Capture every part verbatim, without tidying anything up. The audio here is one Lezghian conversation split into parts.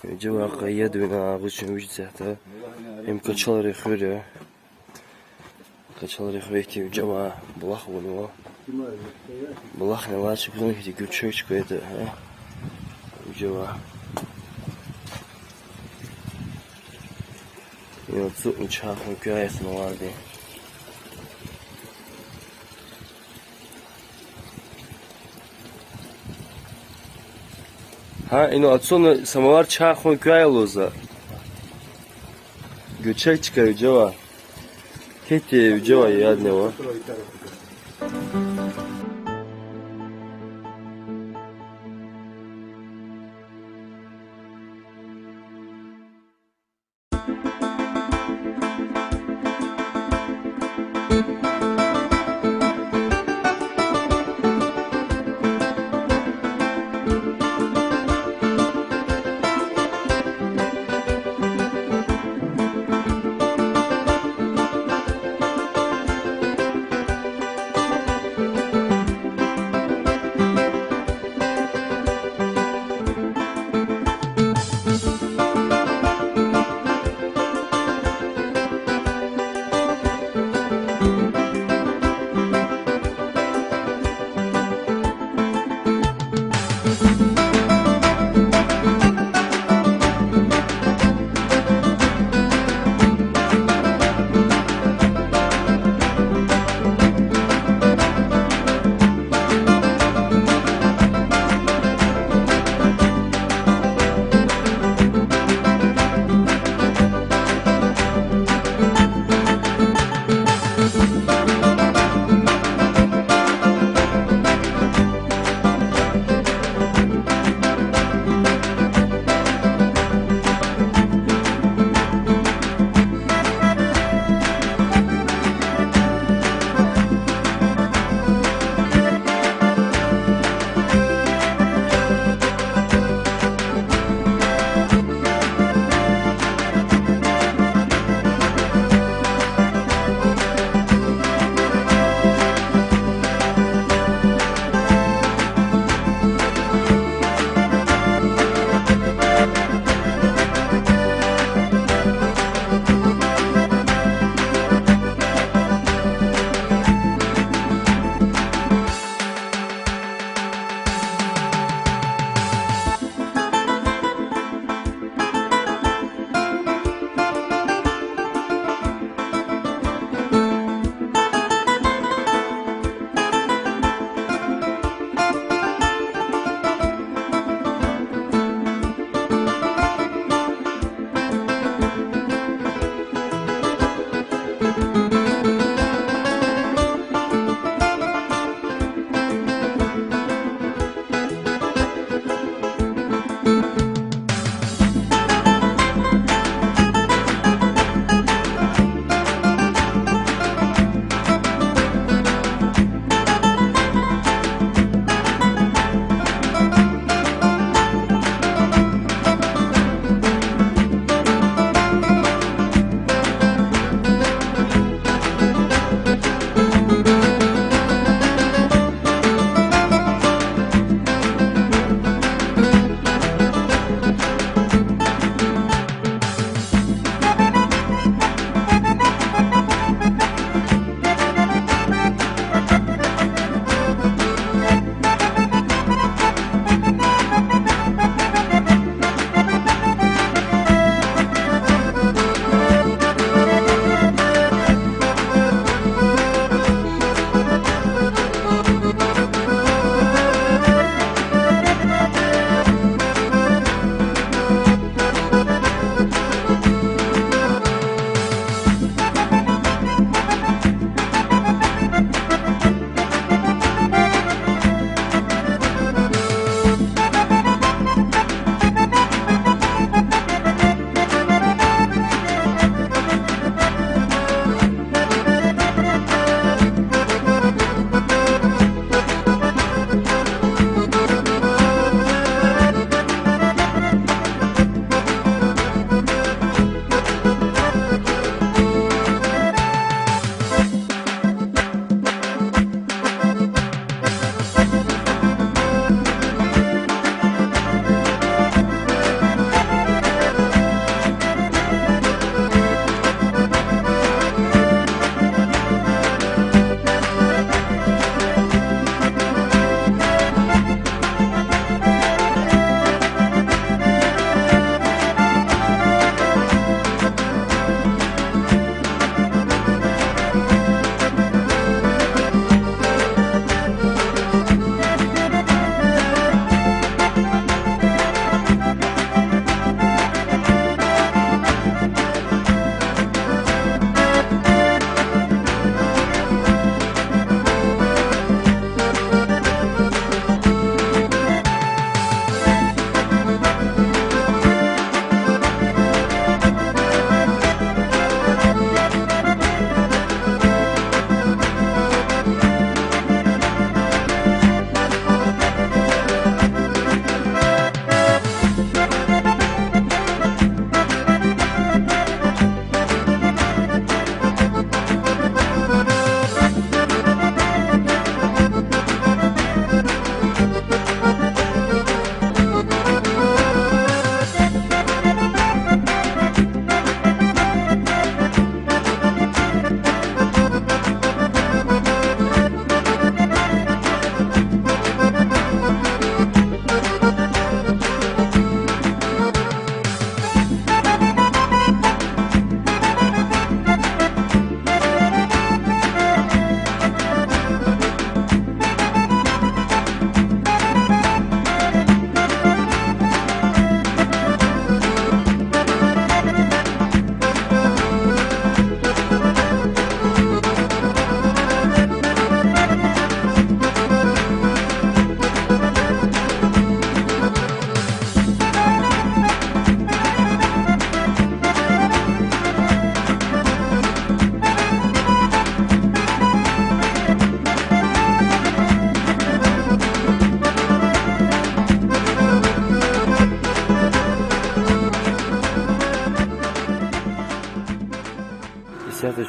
Вижева къайи яд вина агъуз чун вижеда исятда. Им Качалрин хуьр я. Качалрин хуьре ихьтин вижева булах авунва. Булахни алай чкадал ихьтин гуьрчег чка ятӀа, а? Вижева. Им ацукьна чай хун куьгьай самоварди. Гьа, ина ацукьна самовар чай хун куьгьай лугьузва. Гуьрчег чка вижева. Ихьтин вижева ядни ава.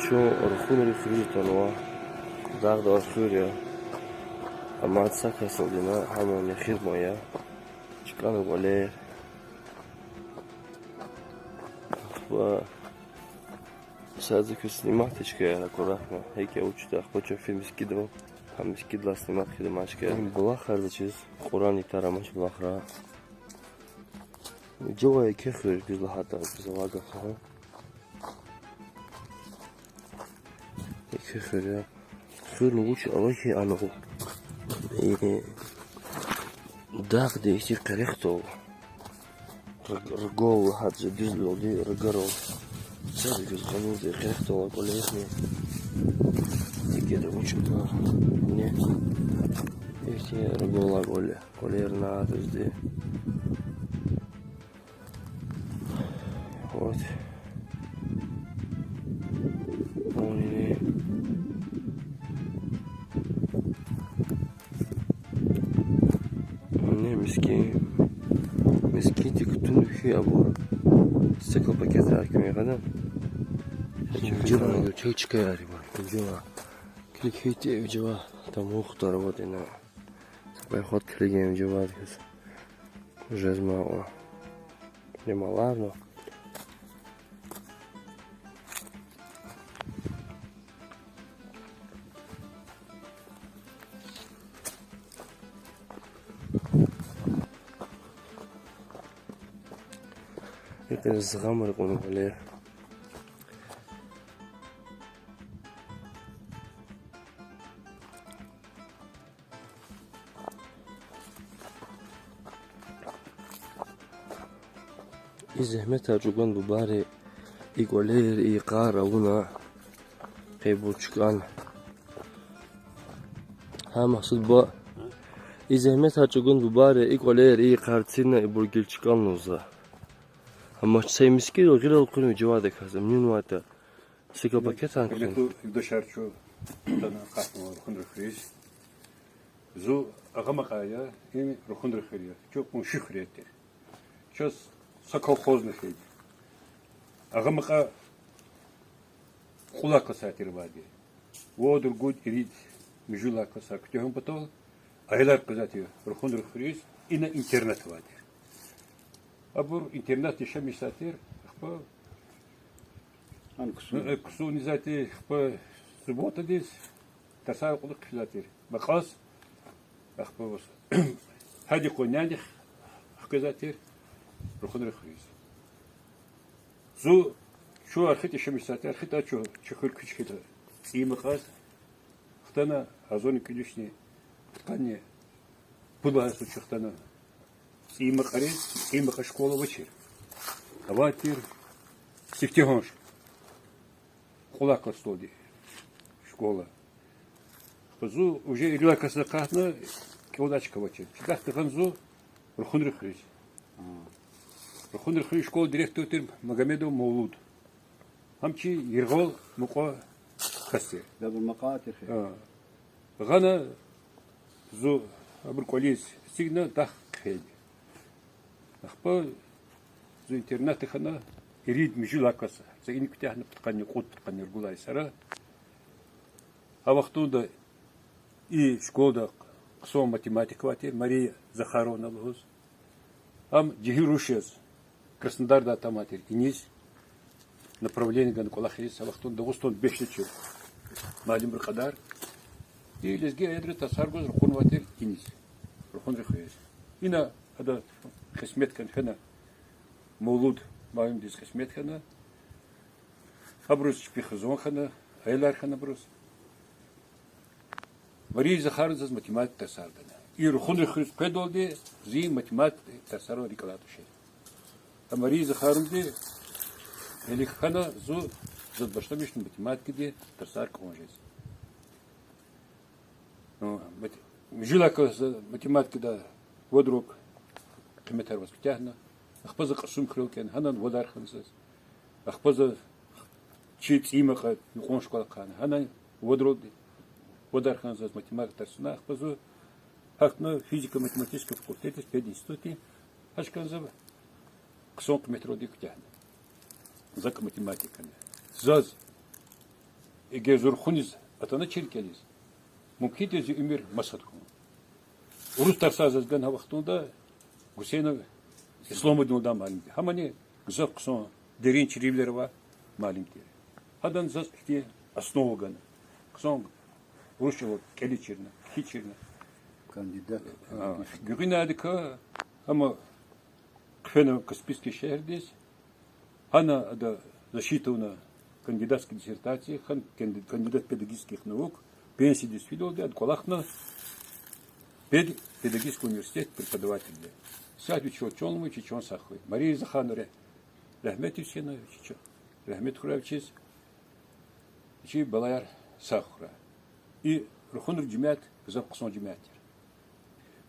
Чун Рухунрин хуьруьз атанва. Дагъдин хуьр я. Амма са касдин гьамни хуьр я. ЧкӀана кӀвалер. Ва садиз куь снимать чка аккуратно. ГьикӀ я вуч я, ахпа чун фи мискӀинда, гьа мискӀиндилай снимать хъийида ман чка. Булахар заз чиз, Кьуръан итар амач булахра. Жува еке хуьр, дуьз лагьайтӀа, завай гаф я. Еке хуьр я. Хуьрни вуч ава хьи, ана, э, дагъдин ихьтин къерехда ава. Раг-, рагал гьатзава дуьз лугьуди, рагарал. Царигиз къанунди къерехда ава кӀвалерни. Дигеда вуч ава, не. Ихьтин рагал кӀвале-, кӀвалерни дуьзди. Вот. Вуни. Вуни мискӀин. МискӀинди кутуна хьи абур. Стеклопакетар куьн гъана. Чечка яри бар. Килик хьайитӀа жува тамух тара, вот ина. Сапай хват килигем жува дихьиз. Жезмай кьван. Лималарна. Икьван зигъамар кьуна кӀвалер. И зегьметар чӀугун бубайри, и кӀвалер, и йикъар авуна, къе ибур чкӀана. Гьа, Магьсуд буба, и зегьметар чӀугун бубайри, и кӀвалер, и йикъар цина ибур гила чкӀана лугьузва. Амма са мискӀин гъилел кьунва жувадаказ, муьнвайтӀа. Сикапакетан кьун. Гьуьрметлу юлдашар, чун атана акъатнава Рухунрин хуьруьз. Зун Агъамакьай я, им Рухунрин хуьр я. Чун къунши хуьрер тир. Чаз са колхозни хьайиди. Агъамакьа кьуд лагьай классар тир авайди. Вад, ругуд, ирид, муьжуьд лагьай классар куьтягьун патал аялар къвезвай тир Рухунрин хуьруьз, ина интернат авайди. Абур интернатда яшамиш жезвай тир, ахпа ксунизвай тир, ахпа субботадиз тарсар кьулухъ хъфизвай тир. Макьаз, ахпа гьади къуй нянихъ хквезвай тир Рухунрин хуьруьз. Зун чун архитӀа яшамиш жезвай тир, архитӀа чун чи хуьр куьч хьайитӀа, ЦӀийи Макьаз хтана, агъзурни кӀуьд вишни пудкъанни пуд лагьай йисуз чун хтана ЦӀийи Макьариз, ЦӀийи Макьа школа авачир. Авай тир сифтегьан ш-, кьуд лагьай классдалди школа. Ахпа зун уже ирид лагьай классдиз акъатна, кӀелдай чка авачир. Чидахдихъ гъана зун Рухунрин хуьруьз. Рухунрин хуьруьз школа директор тир Магомедов Мавлуд. Гьам чи яргъал мукьва кас тир. Гъана зун абур кӀвализ эцигна, дах хъфейди. Ахпа зун интернатда хьана, ирид, муьжуьд лагьай класс. За ина куьтягьна пудкъанни кьуд, пудкъанни ругуд лагьай йисара. А вахтунда и школада хъсан математик авай тир, Мария Захаровна лугьуз. Ам жегьил руш яз Краснодардай атанвай тир иниз, направление гана кӀвалахиз, а вахтунда Дагъустанда бес тир муаллимрин кьадар. И лезги аялриз тарсар гуз ракъурнавай тир иниз, Рухунрин хуьруьз. Ина ада кьисмет хьана, Мавлуд муаллимдиз кьисмет хьана, абуруз чпи хизан хьана, аялар хьана абуруз. Мария Захаровна заз математика тарсар гана. И Рухунрин хуьруьз къведалди зи математика тарсарал рикӀ алай тушир. А Мария Захаровнади гъилик хьана, зун, заз башламишна математикадин тарсар кьун жез. Ну, мат-, муьжуьд лагьай класс математикада вад урок къиметар аваз куьтягьна. Ахпа за Кьасумхуьрел кӀелна, гьанани вадар хьана заз. Ахпа за чи ЦӀийи Макьа юкьван школа хьана, гьанани вадар, вадар хьана заз математика тарсуна. Ахпа зун гьатна физико-математический факультетдиз пединститутдиз, гьакӀ хьана за хъсан къиметралди куьтягьна. Закай математика хьана. Заз Эгер зун Рухуниз атаначир кӀелиз, мумкин тир зи уьмуьр масад хьун. Урус тарсар заз гана гьа вахтунда Гусейнов Исламудин лугьудай муаллимди. Гьамани гзаф хъсан дерин чирвилер авай муаллим тир. Гьадан заз ихьтин основа гана. Хъсан урус чӀалал кӀеличирна, кхьичирна. Кандидат. А, гуьгъуьнайдакай, амма хъфена Каспийский шегьердиз, гьана ада защита авуна кандидатский диссертация, хьана кан-, кандидат педагогических наук, пенсиядиз фидалди ада кӀвалахна пед-, педагогический университет преподавательди. Исятда вичел чан ала, вичи чан сагъ хьуй. Мария Захановна регь-, рагьметдиз фена, вичи чан, рагьмет хьурай вичиз. Вичин балаяр сагъ хьурай. И Рухунрин жемят гзаф хъсан жемят тир.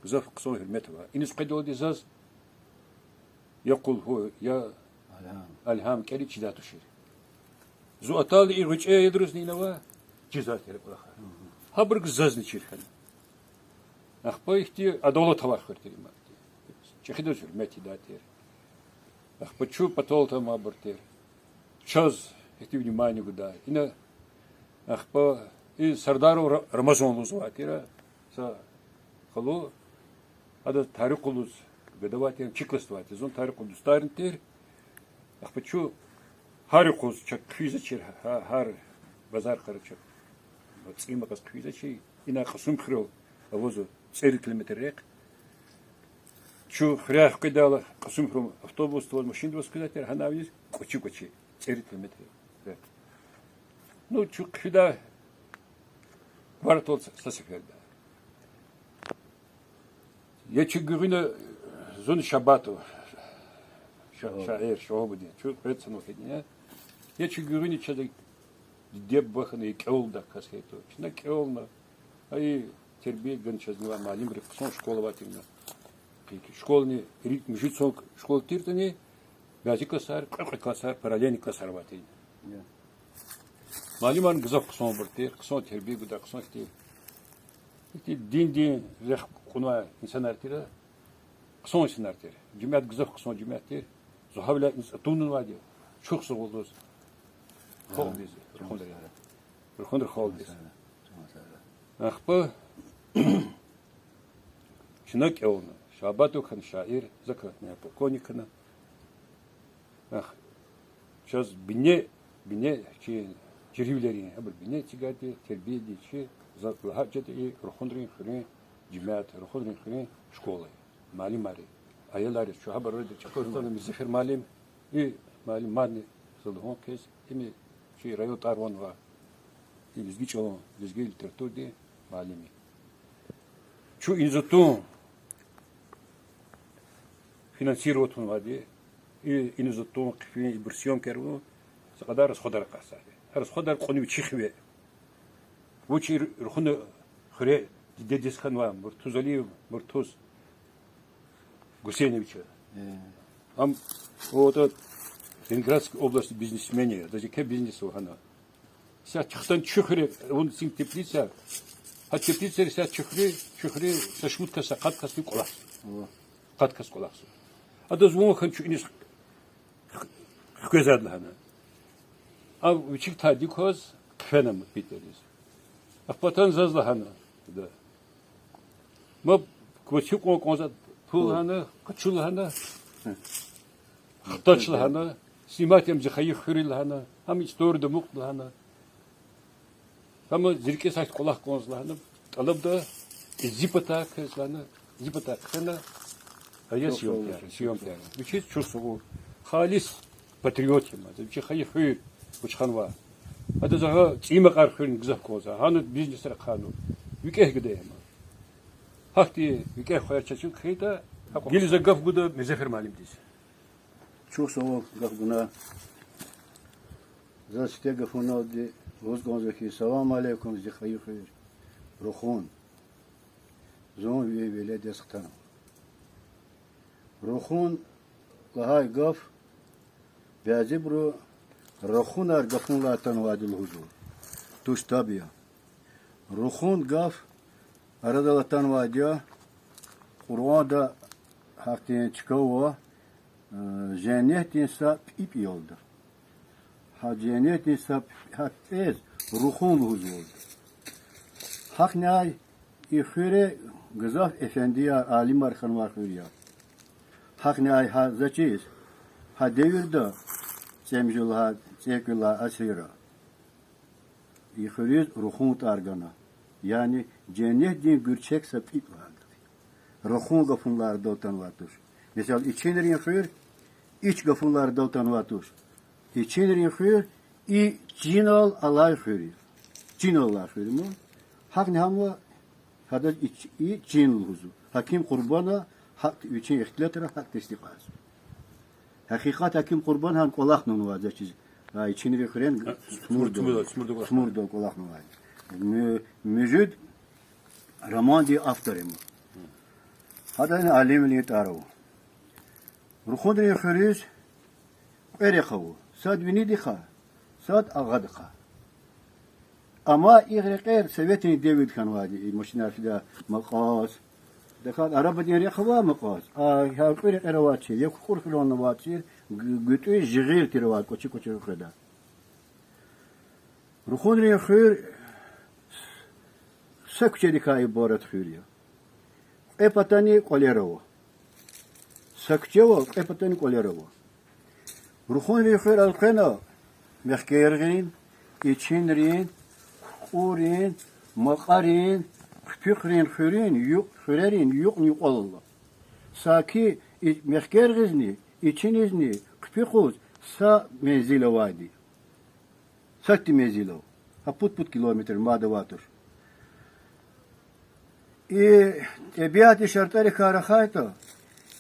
Гзаф хъсан гьуьрмет ава. Иниз къведалди заз я Къулгьу, я Алгьам кӀелиз чидай тушир. Зун атайла и гъвечӀи аялризни ина авай, чизвай тир кӀвалахар. Гьабурукай зазни чир хьана. Ахпа ихьтин адалат авай хуьр тир им. ЧӀехидаз гьуьрмет ийидай тир. Ахпа чун патал тамабур тир. Чаз ихьтин внимание гудай. Ина, ахпа и Сардаров Ра-, Рамазан лугьузвай тир, са халу, ада тарикъ лугьуз гадавай тир, чи классда авай тир, зун тарикъ лугьуз дустарни тир. Ахпа чун гьар юкъуз чак хъфизвачир, гьа-, гьар базар къарачӀ, цӀийи къаз хъфизвачир, ина Кьасумхуьрел авазва цӀерид километр рехъ. Чун хуьряй хкведайла, Кьасумхуьрел автобусда аваз, машинда аваз хквезвай тир, гьанай виниз кӀвачи-кӀвачи, цӀерид километр рехъ. Ну, чун хъфидай квартал са, са сеферда. Я чи гуьгъуьна, зун Шабатов, ша-, шаир, Шагьабудин, чун кьвед санал хьайиди я. Я чи гуьгъуьна чаз диде-буба хьана, я кӀелдай кас хьайитӀа. Чна кӀелна, ай, тербия гана чаз нивай муаллимри, хъсан школа авай тирна. Школани ирид муьжуьд сан школа тиртӀани, бязи классар, кьве-кьве классар, параллельный классар авай тирна. Муаллимарни гзаф хъсанбур тир, хъсан тербия гудай, хъсан хьтин, ихьтин диндин рехъ кьунвай инсанар тир, хъсан инсанар тир. Жемят гзаф хъсан жемят тир. Зун гьавиляй иниз атунвайди я. Чухсагъул лугьуз халкьдиз, рухунрин, рухунрин халкьдиз. Ахпа чна кӀелна, Шабатов хьана шаир, за хьана полковник хьана. Ах, чаз бине, бине чи чирвилерин, абур бине эцигайди, тербияди чи, за лагьай жеда и рухунрин хуьруьн жемят, рухунрин хуьруьн школа, муаллимар, аялар, чун гьабур арада чӀехи хьана Мирзефер муаллим, и муаллим мадни за лугьун квез, им чи район тӀвар-ван авай, и лезги чӀалан, лезги литературадин муаллим я. Чун иниз атун финансировать авунвайди, и иниз атун, хъфин, ибур съёмкаяр авун, са кьадар расходар акъатзавайди. Гьа расходар кьуна вичихъ ве. Вуч и рухунрин хуьре дидедиз хьанвай Муртузалиев Муртуз Гусейнович. Ам, вот, Ленинградской области бизнесмен я, даже еке бизнес ава гьана. Исятда хтана чи хуьре, вун цин теплица, гьа теплицайра исятда чи хуьре, чи хуьре са шумуд кас, са къад касни кӀвалахзава. Къад кас кӀвалахзава. Адаз ван хьана чун иниз хквезвайди лагьана. Ам вичик тадик кваз хъфена Питериз. Ахпа атана заз лагьана, да. Ма квачи кьван кӀанзаватӀа пул лагьана, къачу лагьана, хтач лагьана, снимать ая зи хайи хуьр лагьана, гьам историяда амукьда лагьана. Гьам зи рикӀиз гьахьтин кӀвалах кӀанзава лагьана, тӀалабда, зи патай квез лагьана, зи патай хъфена, ая съёмкаяр, съёмкаяр. Вичиз чухсагъул. Халис патриот я ман, вичи хайи хуьр вуч хьанва. Адаз гьа ЦӀийи Макьар хуьрни гзаф кӀанзава, гьана бизнесар ахъайна. ВикӀегь гада я ман. Гьахьтин викӀегь хваяр чаз чун хьайитӀа, гила за гаф гуда Мирзефер муаллимдиз. Чухсагъул гаф гунай. Заз сифте гафуналди лугьуз кӀанзава хьи, салам алейкум, зи хайи хуьр Рухун. Зун ви веледдиз хтанва. Рухун лагьай гаф бязибуру рахунар гафунилай атанвайди лугьузва. Туш, таб я. Рухун гаф арадал атанвайди я, Къуръанда гьахьтин чка ава, э, женнетдин са пӀипӀ я лугьуда. Женнетдин са пӀ-, гьа пӀипӀез Рухун лугьузвалда. Гьахьняй и хуьре гзаф эфендияр, алимар хьанвай хуьр я. Гьахьняй гьа заз чиз, гьа девирда, цӀемуьжуьд лагьай, цӀекӀуьд лагьай асирра, и хуьруьз Рухун тӀвар гана. Яни женнетдин гуьрчег са пӀипӀ лагьана. Рухун гафунилай арадал атанвай туш. Месела, Ичинрин хуьр, Ич гафунилай арадал атанвай туш. Ичинрин хуьр, и чинал алай хуьр я. Чинал алай хуьр я. Гьакӏни гьам ва гьадаз и, и чин лугьузва. Гьаким Къурбана гьакӏ вичин ихтилатра гьакӏ тестикьарзава. Гьакъикъат, Гьаким Къурбан гьана кӏвалахнавай заз чиз, а, Ичинрин хуьрен Смурдал, Смурдал кӏвалахнавай. Му-, муьжуьд романдин автор я. Гьадани алимвилин тӏвар ава. Рухунрин хуьруьз кьве рехъ ава. Сад винидихъай, сад агъадихъай. Амма и рекьер советрин девирда хьанвайди, и машинар фидай макьаз. Тахьайтӏа арабадин рехъ авай макьаз. А гьа кьве рекьер авачир, я кукӏур хиланна авачир, гу-, гуьтӏуьз жигъир тир авай, кӏвачи-кӏвачи къведай. Рухунрин хуьр са куьчедикай ибарат хуьр я. Кьве патани кӏвалер ава. Са куьче ава, кьве патани кӏвалер ава. Рухунрин хуьр элкъвена Мехкергъин, Ичинрин, Кукӏурин, Макьарин, Хъуьпуьхърин хуьруьн ю-, хуьрерин юкьни-юкьвал ала. Саки и Мехкергъизни, Ичинизни Хъуьпуьхруз са мензил авайди. Сад-ди мензил ава. Гьа пуд-пуд километр мад авай туш. И тӏебиатдин шартӏарикай рахайтӏа,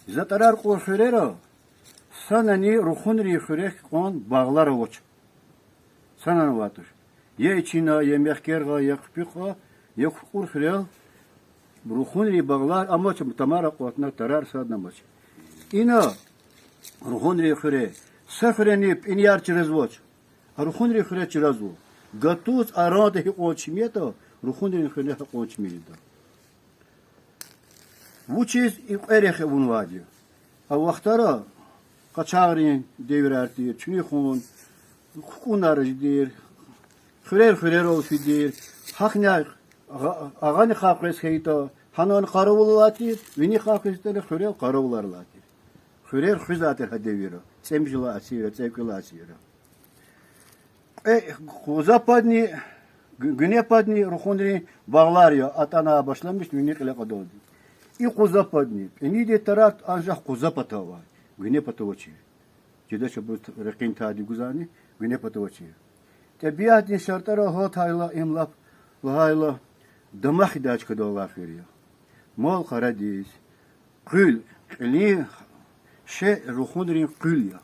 за тӏарар кьур хуьрера санани Рухунрин хуьрехъ кьван багълар авач. Санани авай туш. Я Ичина, я Мехкергъа, я Хъуьпуьхра, я Кукӏур хуьрел Рухунрин багълар амач, тамар акъватна, тӏарар садни амач. Ина Рухунрин хуьре са хуьрени пӏинияр чразвач. А Рухунрин хуьре чразва. Гатуз арада гьикьван чими ятӏа, Рухунрин хуьре гьакьван чими яда. Вучиз и кьве рехъ авунвайди я? А вахтара къачагърин девирар тир, чуьнуьхун, кукӏунар жедир, хуьрер хуьрерал фидир, гьахьняй агъа-, агъанихъай къвез хьайитӏа, гьанани къаравул алай тир, винихъай къвез хьайитӏани хуьрел къаравулар алай тир. Хуьрер хуьзвай тир гьа девирра, цӏемуьжуьд лагьай асирра, цӏекӏуьд лагьай асирра. Кьве къузападни, гу-, гуьне падни Рухунрин багълар я, атӏана башламишна вини кьиле кьадалди. И къузападни, пӏинидин тӏарар анжах къузапата авай, гуьне пата авачир. Жедач абуруз рекьин тайди гузвани, гуьне пата авачир. Тӏебиатдин шартӏарал гьалтайла, им лап лагьайла, дамах ийидай чкадал алай хуьр я. Мал-къарадиз, къуьл, кьилин шей Рухунрин къуьл я.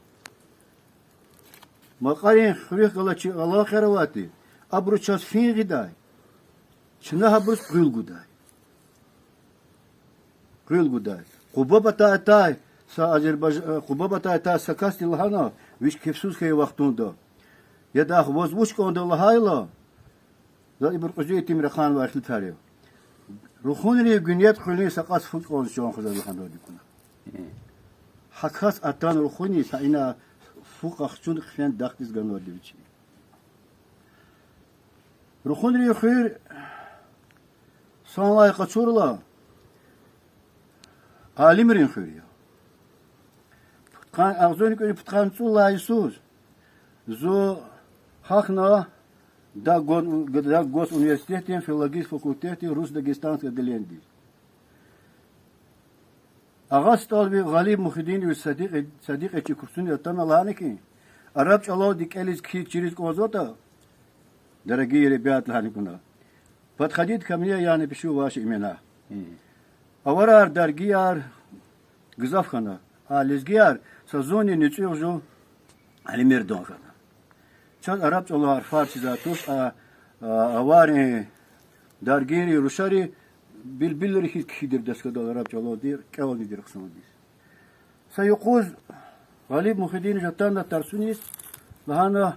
Макьарин хуьруьхъ галачир алакъаяр авайди, абуру чаз фин гъидай, чна гьабуруз къуьл гудай. Къуьл гудай. Къуба патай атай са азербайж-, э, Къуба патай атай са касди лагьана, вич кефсуз хьайи вахтунда, яда ваз вуч кӏанда лагьайла, за ибур кьуьзуь итим раханвай ихтилатар я. Рухунрин гуьнет къуьлуьн са кьас фу кӏанз чан хъвазва лагьана адакай кьуна. Гьа кас атана Рухуниз, гьа ина фу къахчуна хъфен дахдиз ганвайди вичи. Рухунрин хуьр санлай къачурла, алимрин хуьр я. Пудкъан, агъзурни кӏуьд пудкъанни цӏуд лагьай йисуз зун гьахьна Даггос-, Даггосуниверситетдин филологический факультетдин русско-дагестанский отделениедиз. Агъа СтӀалви Гъалиб Мухидинович Садикь-, Садикьовичан курсуниз атана лагьана хьи, араб чӀалалди кӀелиз кхьиз чириз кӀанзаватӀа, дорогие ребята, лагьана хьуна, подходите ко мне, я напишу ваши имена. Аварар, даргияр гзаф хьана. А лезгияр са зунни нуькӀуьгъ жув алимердин хьана. Чаз араб чӀалан гьарфар чизвай туш, а, а, аварин, даргийрин рушари билбилри хьиз кхьидайди доскадал араб чӀалалди, кӀелнидайди хъсандиз. Са юкъуз Гъалиб Мухидинович атана тарсуниз, лагьана: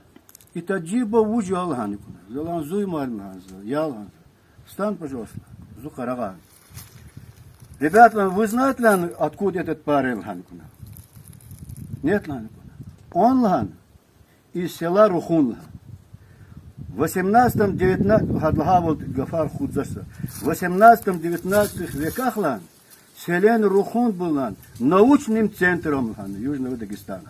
«Итажиба вуж я?» — лагьана хьуна. За лагьана: «Зун я, муаллим, — лагьана, — зун я, — лагьана, — зун. Встань, пожалуйста, зун къарагъай». «Ребята, — лагьана, — вы знаете, — лагьана, — откуда этот парень?» — лагьана хьуна. «Нет, — лагьана хьуна. Он, — лагьана, Из села Рухун лагьана. Восемнадцатом, девятнадцатом, гьада лагьайвал гафар хкудзавач за. Восемнадцатом, девятнадцатых веках лагьана, селени Рухун лагьана, научным центром лагьана Южного Дагестана.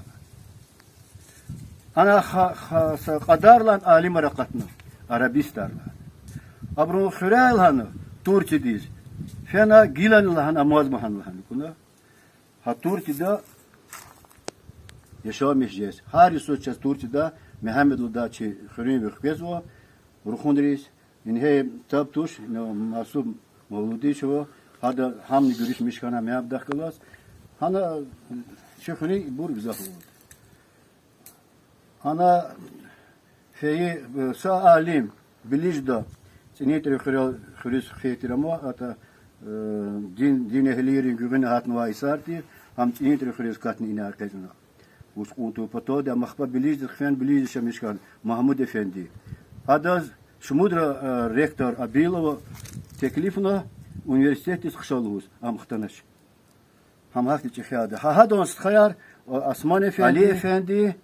Ана ха-, ха-, са кьадар лагьана алимар акъатна, арабистар лагьана. Абурун хуьряй лагьана Турциядиз фена, гилани лагьана амазма гьана лагьана кьуна. Гьа Турцияда яшамиш жез. Гьар йисуз чаз Турцияда Мегьамед лугьудай чи хуьруьнви хквезва, рухунриз. Ингье таб туш, ну, Масуб Мавлудичева, гьада гьамни гуьруьшмиш хьана Мегьамедахъ галаз. Гьана чи хуьруьнбур гзаф ава. Ана фейи, э, са алим Белижда, ЦӀинитӀрин хуьрел, хуьруьз хьайи тир ама, атӀа, э, дин, дин эгьлийрин гуьгъуьна гьатнавай йисар тир, ам ЦӀинитӀрин хуьруьз катна ина экъечӀна. Вуч кьун тавур паталди, ам ахпа Белиждиз хъфена, Белижда яшамиш хьана Магьмуд-эфенди. Адаз шумудра, э, ректор Абилова теклифна университетдиз хъша лугьуз, ам хтанач. Гьам гьахьтин чӀехи ада. Гьа, гьадан стхаяр, Осман-эфенди, Али-эфенди,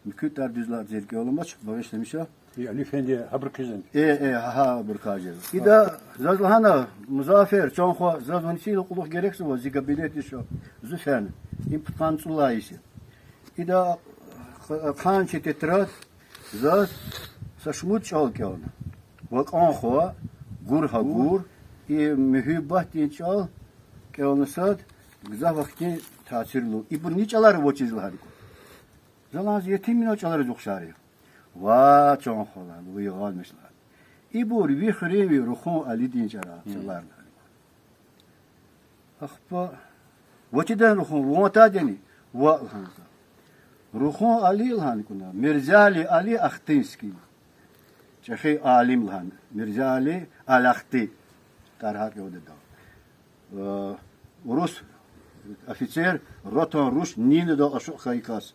муькуь тӀвар дуьз лагьайтӀа зир кӀелун амач, багъишламиша. И Али-эфенди гьабурукай жезва? Э, э, гьа, гьабурукай жезва. Ида заз лагьана, Музафер, чан хва, заз вун цӀийила кьулухъ герекзава, зи кабинетдиз ша, зун фена. Им пудкъанни цӀуд лагьай йис я. Ида хъ-, хъсан чи тетрадь, заз са шумуд чӀал кӀелна. Ва кӀан хва, гур гьа гур, и муьгьуьббатдин чӀал кӀелна сад, гзаф вахтунин таъсирлу. Ибур ни чӀалар я вучиз лагьана кӀанда. За лагьана, етимвилин чӀалариз ухшар я. Ва, чан хва лагьана, ви гъалмиш лагьана. Ибур ви хуьруьнви Рухун Алидин чӀара, чӀалар лагьана кӀанда. Ахпа, вучиз Рухун, вун атайди яни? Ваъ лагьана за. Рухун Али лагьана кӀанда, Мирзали Али Ахтынский. ЧӀехи алим лагьана, Мирзали Алахти. ТӀвар гьакӀ я адада. Э, урус офицер, ротан руш Нинадал ашукь хьайи кас.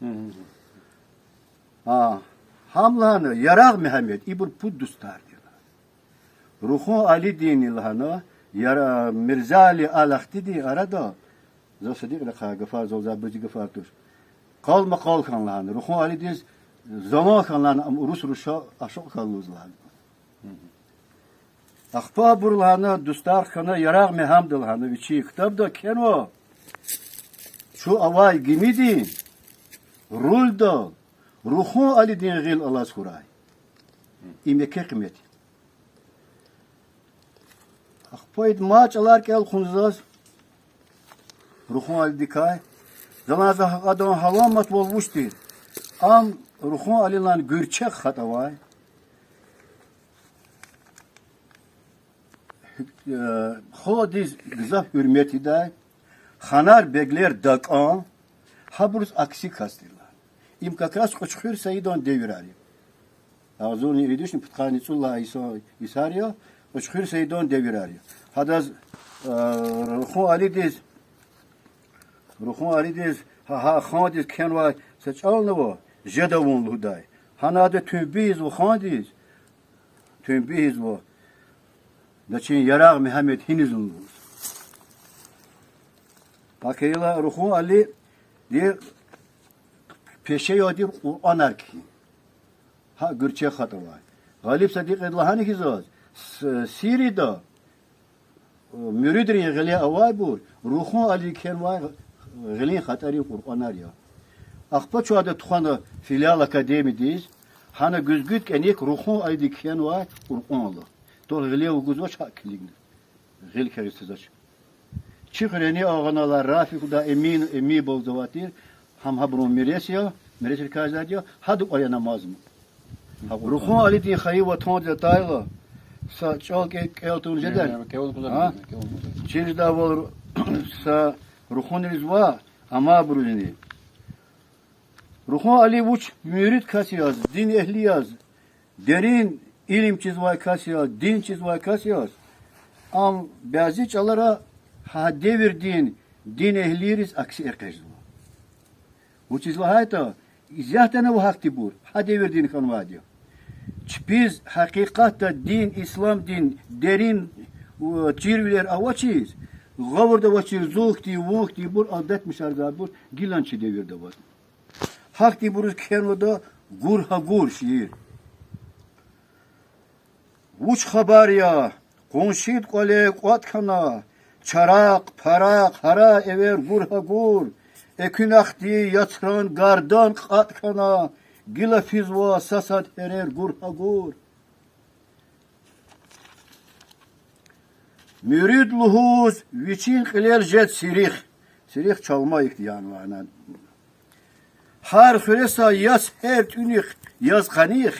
А, гьам лагьана Ярагъ Мегьамед, ибур пуд дустар тир. Рухун Алидинни лагьана, Яра-, Мирзали Алахтидин арада, за Садикьрихъай гафар, зал за бызи гафар туш, къалмакъал хьана лагьана, Рухун Алидиз залан хьана лагьана, ам урус руша ашукь хьана лугьуз лагьана. Ахпа абур лагьана, дустар хьана, Ярагъ Мегьамеда лагьана, вичин ктабда кхьенва, чун авай гимидин рульдал Рухун Алидин гъил алаз хьурай. Им еке къимет я. Ахпа ида мад чӀалар кӀел хъувуна заз Рухун Алидикай. За лагьана, за гьакьван адан гьаламатвал вуч тир? Ам Рухун Алидилай гуьрчех хатӀ авай, э, халкьдиз гзаф гьуьрмет ийидай, ханар-беглер такӀан, гьабуруз акси кас тир лагьана. Им как раз Кьуьчхуьр Саидан девирар я. Агъзурни иридишни пудкъанни цӀуд лагьай йис-, йисар я, Кьуьчхуьр Саидан девирар я. Гьадаз, э, Рухун Алидиз, Рухун Алидиз, гьа, гьа хандиз кхьенвай са чӀал ава, жеда вун лугьудай. Гьана ада туьнбигьизва хандиз, туьнбигьизва, да чи Ярагъ Мегьамед гьиниз я лугьуз. Гьакӏ хьайила Рухун Алиди пеше яди Къуръанар кхьин. Гьа гуьрчех хатӏ авай. Гъалиб Садикьиди лагьана хьи заз, С-, Сирида муьруьдрин гъиле авайбур Рухун Алиди кхьенвай гъилин хатӏарин Къуръанар я. Ахпа чун ада тухвана филиал академиядиз, гьана гуьзгуьд кӏаник Рухун Алиди кхьенвай Къуръан ала. Тӏвар гъиле вугузвач, гьакӏ килигна. Гъил хьайи цазач. Чи хуьрени агъанала Рафикьда Эмин, Эминбалдавай тир, гьам гьабурун мирес я, миресрикай зайди я, гьадан кьван я намазма. Рухун Алидин хайи ватандиз атайла, са чӏал кӏе-, кӏел тавуна жеда? Чир жедайвал са рухунриз ва амайбурузни. Рухун Али вуч муьрид кас яз, дин эгьли яз, дерин илим чизвай кас яз, дин чизвай кас яз, ам бязи чӏалара гьа девирдин дин эгьлийриз акси экъечӏзава. Вучиз лагьайтӏа, исятдани ава гьахьтинбур, гьа девирдин хьанвайди я. Чпиз гьакъикъатда дин, ислам дин дерин, у, чирвилер авачиз, гъавурда авачир зун хьтин, вун хьтинбур, алдатмишарзавайбур гилан чи девирда аватӏа. Гьахьтинбуруз кхьенвайда Гур гьа гур шиир. Вуч хабар я, къуншид кӀвале кӀватӀ хьана, чарахъ, парахъ, гьара эвер гур гьа гур, экуьнахъди яцран гардан кьатӀ хьана, гила физва са-сад гьерер гур гьа гур. Муьруьд лугьуз вичин кьилел жед сирих. Сирих чалма ихьтин, яни мана. Гьар хуьре са яс гьер тӀуьнихъ, яз къаних,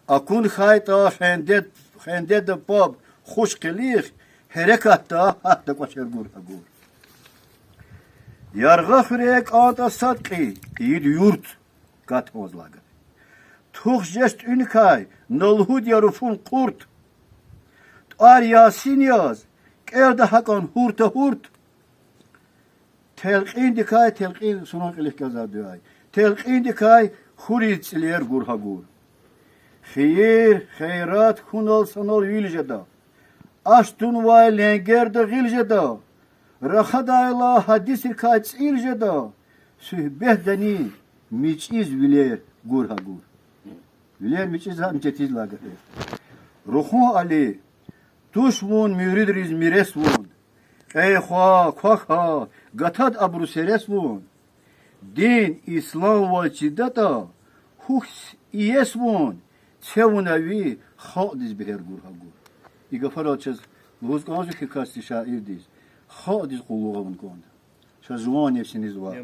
акун хьайтӀа хендед-, хендеда паб хуш къилих, гьерекатда гьатда кӀвачер гур гьа гур. Яргъа хуьре кӀантӀа сад кьи, ийид юрт, катмаз лагьана. Тух жеч тӀуьникай, на лугьуд я руфун къурт. ТӀвар Ясин яз, кӀелда гьакӀан гьурта-гьурт. Телкъиндикай, телкъин сунун кьилихъ кӀелзавайди я, телкъиндикай хуьруьз цӀилер гур гьа гур. Хийир, хийрат хьунал-санал вил жеда, аш тунвай ленгерда гъил жеда, рахадайла гьадисрикай цӀил жеда, суьгьбетдани мичӀиз вилер гур гьа гур. Вилер мичӀиз, гьа мичӀетиз лагьана. Рухун Али, туш вун муьруьдриз мирес вун, кьей хва, квахь гьа, гатад абуру серес вун. Дин ислам ваз чидатӀа, гьухь иес вун, це вуна ви, халкьдиз бегьер гур гьа гур. И гафарал чаз лугьуз кӀанзава хьи касди шаирдиз, халкьдиз къуллугъ авун кӀанда. Ша жуван нефсинизва.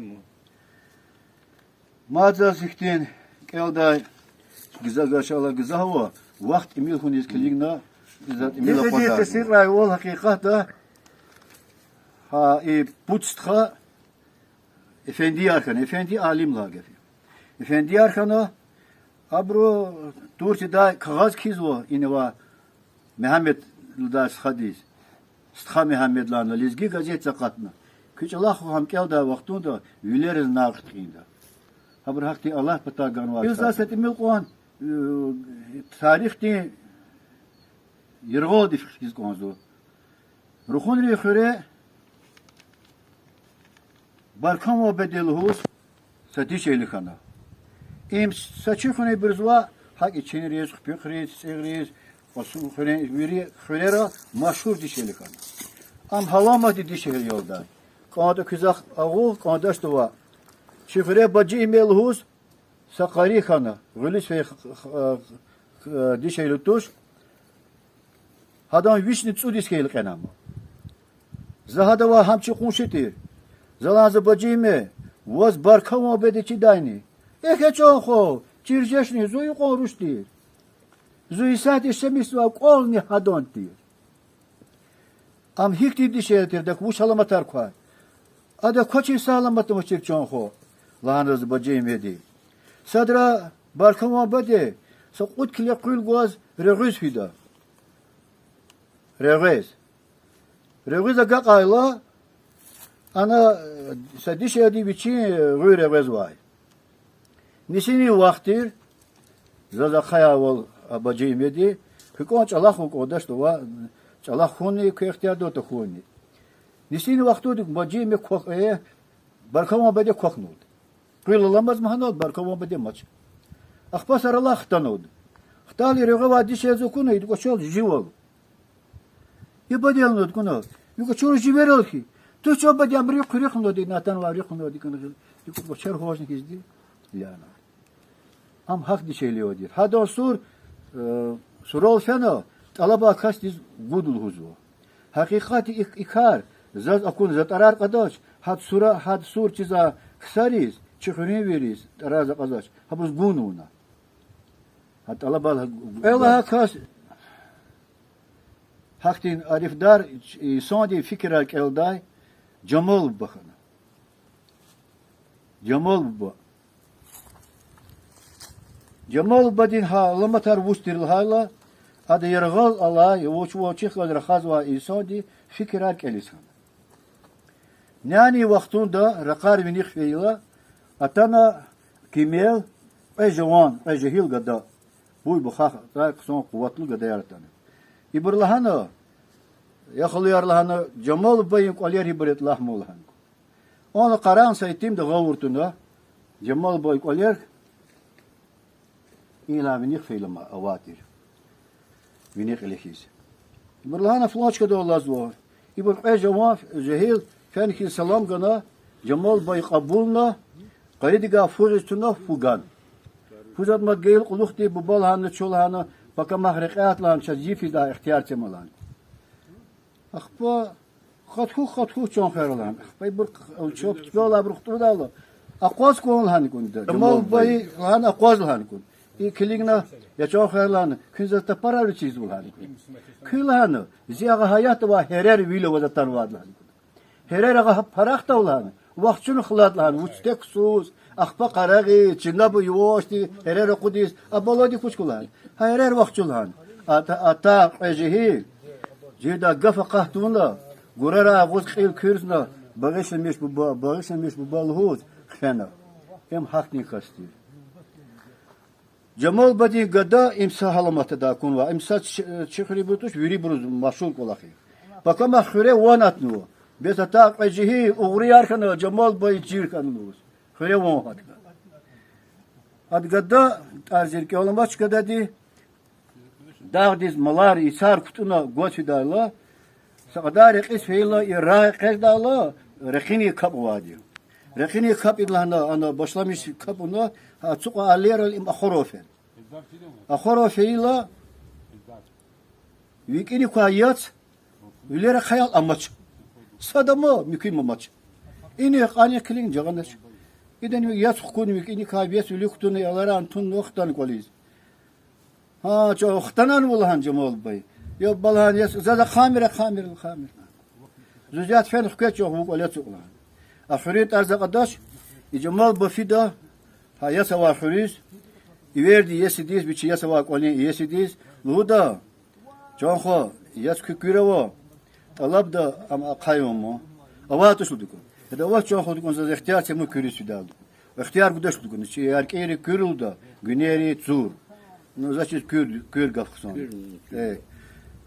Мад заз ихьтин кӀелдай гзаф, гашала гзаф ава, вахт тӀимил хьуниз килигна, за тӀимил акъвазарна. Ихьтин тесиррай вал гьакъикъатда, гьа и пуд стха эфендияр хьана, эфенди алим лагьай гаф я. Эфендияр хьана, абуру Турциядай кагъаз кхьизва инава Мегьамед лугьудай стхадиз. Стха Мегьамед лагьана, лезги газетдиз акъатна. Куь чӀалахъ гьам кӀелдай вахтунда вилериз накъв кьинда. Гьабуру гьахьтин Аллагь патай ганвай. Заз са тӀимил кьван, э, тарихдин яргъалди фикир ийиз кӀанзава. Рухунрин хуьре Барканван беде лугьуз са дишегьли хьана. Им са чи хуьруьнбуруз ваъ, гьакӀ и Чинриз, Хпихриз, ЦӀигъриз, Къасумхуьруьн, вири хуьрера машгьур дишегьли хьана. Ам гьаламатдин дишегьли ялдай. КӀантӀа куьзахъ агъу, кӀандачтӀа ваъ. Чи хуьре Бажиме лугьуз са къари хьана, гъуьлуьз фейи х-, х-, х-, дишегьли туш. Гьадан вишни цӀуд йис хьайила кьена ам. За гьадавай гьам чи къунши тир. За лагьана: за Бажиме, ваз Барканван беде чидайни? Эхь, чан хва, чир жечни, зун икьван руш тир. Зун исятда шемисвай кӀвални гьадан тир. Ам гьихьтин дишегьли тир, адак вуч аламатар квай? Адак квачир са аламатни авачир, чан хва, лагьана за Бажимеди. Садра Барканван баде са кьуд кило къуьл гваз регъуьз фида. Регъвез. Регъуьз агакьайла, ана, э, са дишегьлиди вичин, э, гъуьр регъвезвай. Нисинин вахт тир, заз ахъайайвал, а, Бажимеди, куь кӀвалин чӀалахъ авун кӀандачтӀа ваъ, чӀалахъ хьунни куь ихтиярда, тахьунни. Нисинин вахтунда Бажиме квах-, э, Барканван баде квахьналда. Къуьл аламаз магьаналда, Барканван баде амач. Ахпа саралай хтӀунналда. Хтайла регъвевай дишегьлиз акуна, ида кӀвачел живал. Я баде, лагьана, кӀуна, ви кӀвачел живер ала хьи. Туш, чан баде, ам рикӀ хъуьрехъ лагьана, ина атанвай рикӀ лагьана, кӀуна, ви кӀвачер гьожна хьизди, лагьана. Ам гьахьтин дишегьли авайди я. Гьадан сур, э, сурал фена, тӀалабай касдиз гуд лугьузва. Гьакъикъатда и, и кар заз акуна, за тӀарар кьадач, гьада сура, гьада сур чизвай ксариз, чи хуьруьнвийриз тӀарар за кьазвач, гьабуруз гун авуна. Гьа тӀалабал гьа-, кӀвале гьа кас, гьахьтин арифдар инсандин фикирар кӀелдай Жамал буба хьана. Жамал буба. Жамал бубадин гьа аламатар вуч тир лагьайла, ада яргъал алай, вуч-вуч галаз рахазвай инсандин фикирар кӀелиз хьана. Нянин вахтунда ракъар виних фейила, атана кимел кьве жаван, кьве жегьил гада. Буй-бухах атӀай хъсан къуватлу гадаяр атана. Ибур лагьана, я халуяр, лагьана, Жамал бубадин кӀвалер гьибур ятӀа лагь ман, лагьана. Ана къарагъна са итимди гъавурда туна, Жамал бубадин кӀвалер, Ина вини фейилама аватир. Вини кьиле хьиз. Ибур лагьана флочкадал алазва. Ибур кьве жаван жегьил фена хьиз салам гана, Жамал буба кьабулна, къаридикай фу гъиз туна, фу гана. Фу жеда мад гайила кьулухъди, буба лагьана, чун лагьана, пакамахъ рекье ат лагьана, чаз йифиз ихтияр це ман лагьана. Ахпа къад хьухь, къад хьухь, чан хвер лагьана. Ахпа ибур чапи тпел алайбур хтӀудайла, акъваз кван лагьана кӀунда. Жамал буба лагьана, акъваз лагьана кӀунда. И килигна, я чан хвер лагьана, куьн заз тапарар вичизва лагьана кӀунда. Куьн лагьана, зи агъа гьаятда авай гьерер вил аваз атанвайди лагьана кӀунда. Гьерер агъа гьа парахда лагьана, вахчуна хлад лагьана, вуч тек ксуз, ахпа къарагъиз, чна буба ювашди гьерер акъудиз, а баладик вуч ква лагьана. Гьа гьерер вахчу лагьана. Ата, ата кьве жегьил, жирда гаф акъат тавуна, гурарай агъуз кьил куьрзна, багъишламиш буба, багъишламиш буба лугьуз хвена. Им гьахьтин кас тир. Жамал бадин гада им са гьаламатда акунва, им са чи-, чи хуьруьбур туш, вирибуруз машгьур кӀвалах я. Пакамахъ хуьре ван атанва. Бес атай кьве жегьил угърияр хьана, Жамал бадиз чир хьана лугьуз. Хуьре ван гьатна. Ада гада, тӀварцӀи рикӀел амач гадади, дагъдиз малар, яйцар кутӀунна гваз фидайла, са кьадар рекьиз фейила, и рагъ экъечӀдайла, ракъини капӀ авайди я. Ракъини капӀ лагьана, ана башламиш капӀ авуна, гьа ацукьай алерал им ахварай фена. Ахварай фейила, викӀиник квай яц вилер ахъаял амач. Сад ама муькуьн амач. Ина кьванни килигна жагъанач. Идани яц хкудна викӀиникай, яц вилик кутуна, аларан туна, хтана кӀвализ. Гьа, чан хтанва лагьана Жамал бубай. Я бала лагьана, яц, заз ахъамир, ахъамир, ахъамир. Заз яц фена хкведа чан, вун кӀвале ацукь лагьана. А хуьруьн тӀварцӀ акьадач, и Жамал буба фида, гьа яц авай хуьруьз, иверди иесидиз, вичи яц авай кӀвалин иесидиз, лугьуда: чан хва, яц куь куьр ава, тӀалабда ам ахъайин ман. Авай туш лугьуда кӀан. Ида авач чан хва, лугьуда кӀан, заз ихтияр це ман куьруьз фидайла. Ихтияр гудач лугьуда кӀан, чи яркӀинри куьр лугьуда, гуьнери цур. Ну, заз чиз куьр, куьр гаф хъсан. Э.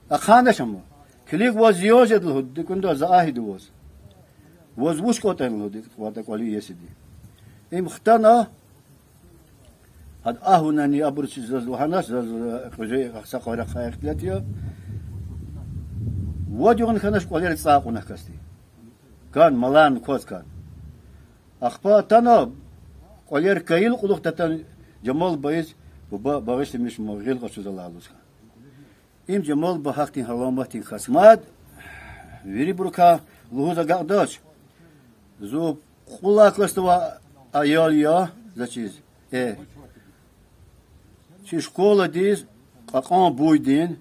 Ахъайнач ама. Килиг, ваз зиян жеда лугьуда кӀанда, за агьида ваз. Ваз вуч кӀватӀ ая лугьуда кӀанда кӀвалин иесиди. Им хтана, гьада агьунани абур чиз заз лагьанач, заз, э, къуьзе са къварахъай ихтилат я. Вад югъни хьанач кӀвалера цӀай кьуна касди. Кан, маларни кваз кан. Ахпа атана, кӀвалер кайила кьулухъ атана, Жамал бубайриз, буба, багъишламиш ман, гъил къачуз алай лугьуз хьана. Им Жамал буба гьахьтин гьаламатдин кас я. Мад вирибурукай лугьуз агакьдач. Зун кьуд лагьай классда авай аял я, заз чиз. Э. Чи школадиз кьакьан буйдин,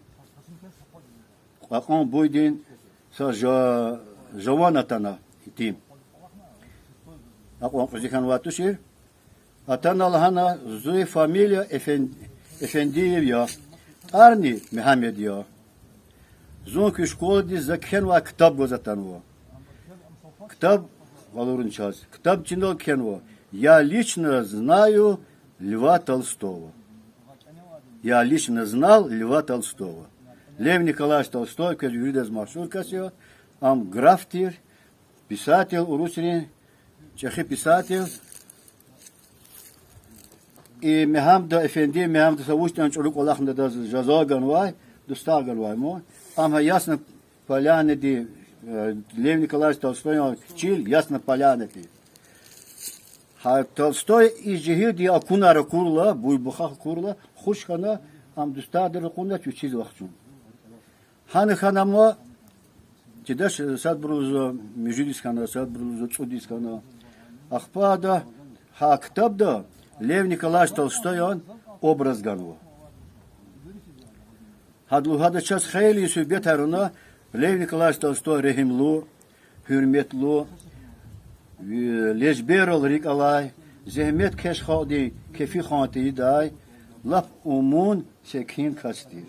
кьакьан буйдин са жа-, жаван атана итим. Акьван кьуьзуь хьанвай тушир. Атана лагьана: зи фамилия Эфен-, Эфендиев я, тӀварни Мегьамед я. Зун куь школадиз за кхьенвай ктаб гваз атанва. Ктаб къалурна чаз. Ктаб чинал кхьенва: Я лично знаю Льва Толстого. Я лично знал Льва Толстого. Лев Николаевич Толстой квез виридаз машгьур кас я, ам граф тир, писатель, урусрин чӀехи писатель. И Мегьамда, Эфенди Мегьамда са вуч ятӀани чӀуру кӀвалахна адаз жаза ганвай, дустагъ ганвай ман. Ам гьа Ясна Полянади, э, Лев Николаевич Толстоян чил Ясна Поляна тир. Гьа Толстой и жегьилди акунар акурла, буй-бухах акурла, хуш хьана, ам дустагъдал акъуднач, вичиз вахчун. Гьана хьана ама, чидач, садбуру лугьузва муьжуьд йис хьана, садбуру лугьузва цӀуд йис хьана. Ахпа ада гьа ктабда Лев Николаевич Толстоян образ ганва. Гьада лугьуда чаз хейлин суьгьбетар авуна, Лев Николаевич Толстой регьимлу, гьуьрметлу, ви-, лежберал рикӀ алай, зегьмет кеш халкьдин кефихан тийидай, лап умун, секин кас тир.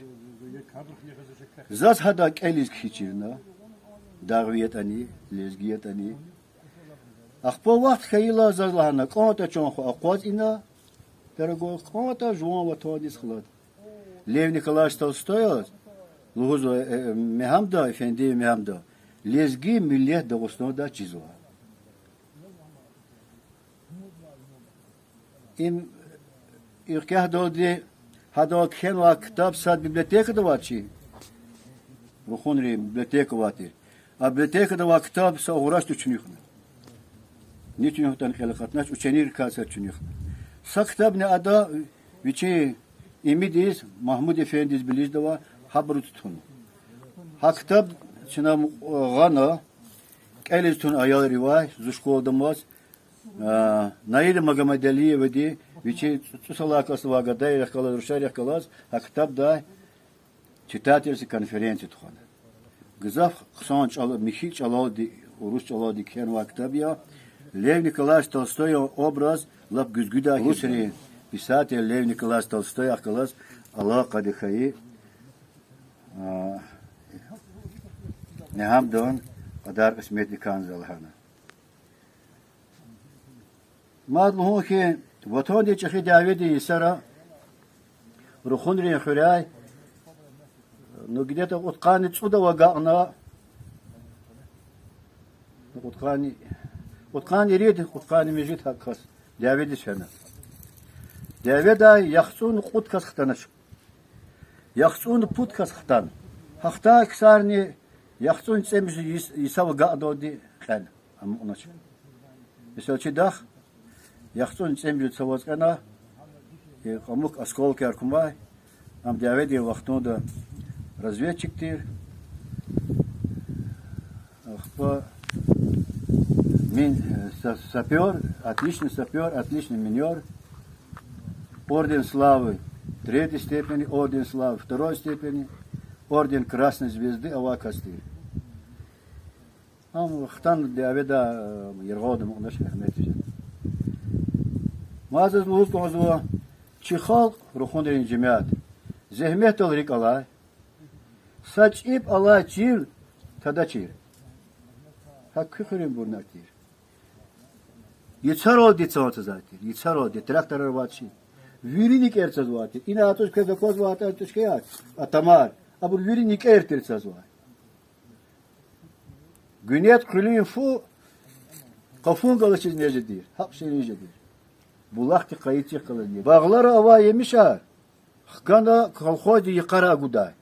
Заз гьада кӀелиз кхьичирна, дагъви ятӀани, лезги ятӀани. Ахпа вахт хьайила заз лагьана: кӀантӀа, чан хва, акъваз ина, дорогой, кӀантӀа жуван ватандиз хлад. Лев Николаевич Толстояз лугьузва, э, э, Мегьамда, Эфенди Мегьамда, лезги миллет Дагъустанда чизва. Им, и кьве гьадалди Гьадан кхьенвай ктаб сад библиотекада авай чи. Рухунрин библиотека авай тир. А библиотекада авай ктаб са угъраш туш чуьнуьхна. Ни чуьнуьхдан кьил акъатнач, ученийрикай сад чуьнуьхна. Са ктабни ада вичин имидиз, Магьмуд-эфендидиз, Белижда авай, гьабуруз туна. Гьа ктаб чна гъана, кӀелиз туна аялривай, зи школадамаз, а, Наида Магомадалиевади, вичи цӀусалай классда авай гадайрихъ галаз, рушарихъ галаз, гьа ктабдай читательский конференция тухвана. Гзаф хъсан чӀал-, михьи чӀалалди, урус чӀалалди кхьенвай ктаб я. Лев Николаевич Толстоя образ лап гуьзгуьдай хьиз. Урусрин писатель Лев Николаевич Толстояхъ галаз алакъада хьайи, а, негьамдан кьадар кьисметдик кӀанзава лагьана. Мад лугьун хьи, ватандин чӀехи дяведин йисара Рухунрин хуьряй, ну, где-то кьудкъанни цӀуд ава агакьна, ну, кьудкъанни, кьудкъанни ирид, кьудкъанни муьжуьд гьакӀ кас дяведиз фена. Дяведай яхцӀурни кьуд кас хтанач. ЯхцӀурни пуд кас хтана. Гьахьтай ксарни яхцӀурни цӀемуьжуьд йис-, йисав агакьдалди кьена, амукьнач. Месела, чи дах яхцӀурни цӀемуьжуьд йисав аваз кьена, и кьамук осколкаяр кумай, ам дяведин вахтунда разведчик тир, ахпа мин-, э, са-, сапёр, отличный сапёр, отличный минёр, орден Славы третьей степени, орден Славы второй степени, орден Красной Звезды авай кас тир. Ам вахтунда дяведай, э, яргъалди амукьнач, рагьметдиз фена. Мад заз лугьуз кӀанзава, чи халкь, Рухунрин жемят, зегьметдал рикӀ алай, са чӀиб алай чил тадачир. Гьа куь хуьруьнбурни тир. Йицаралди цан цазвай тир, йицаралди, тракторар авачир. Вири никӀер цазвай тир. Ина атӀуз квез аквазвай атӀа, тушкаяр, атамар, абур вири никӀер тир цазвай. Гуьнет хъуьлуьн фу къафун галачиз нез жедир, гьакӀ ширин жедир. Булахдихъ къайи цихъ галаз нез. Багълара авай емишар хкана колхозди йикъара агудай.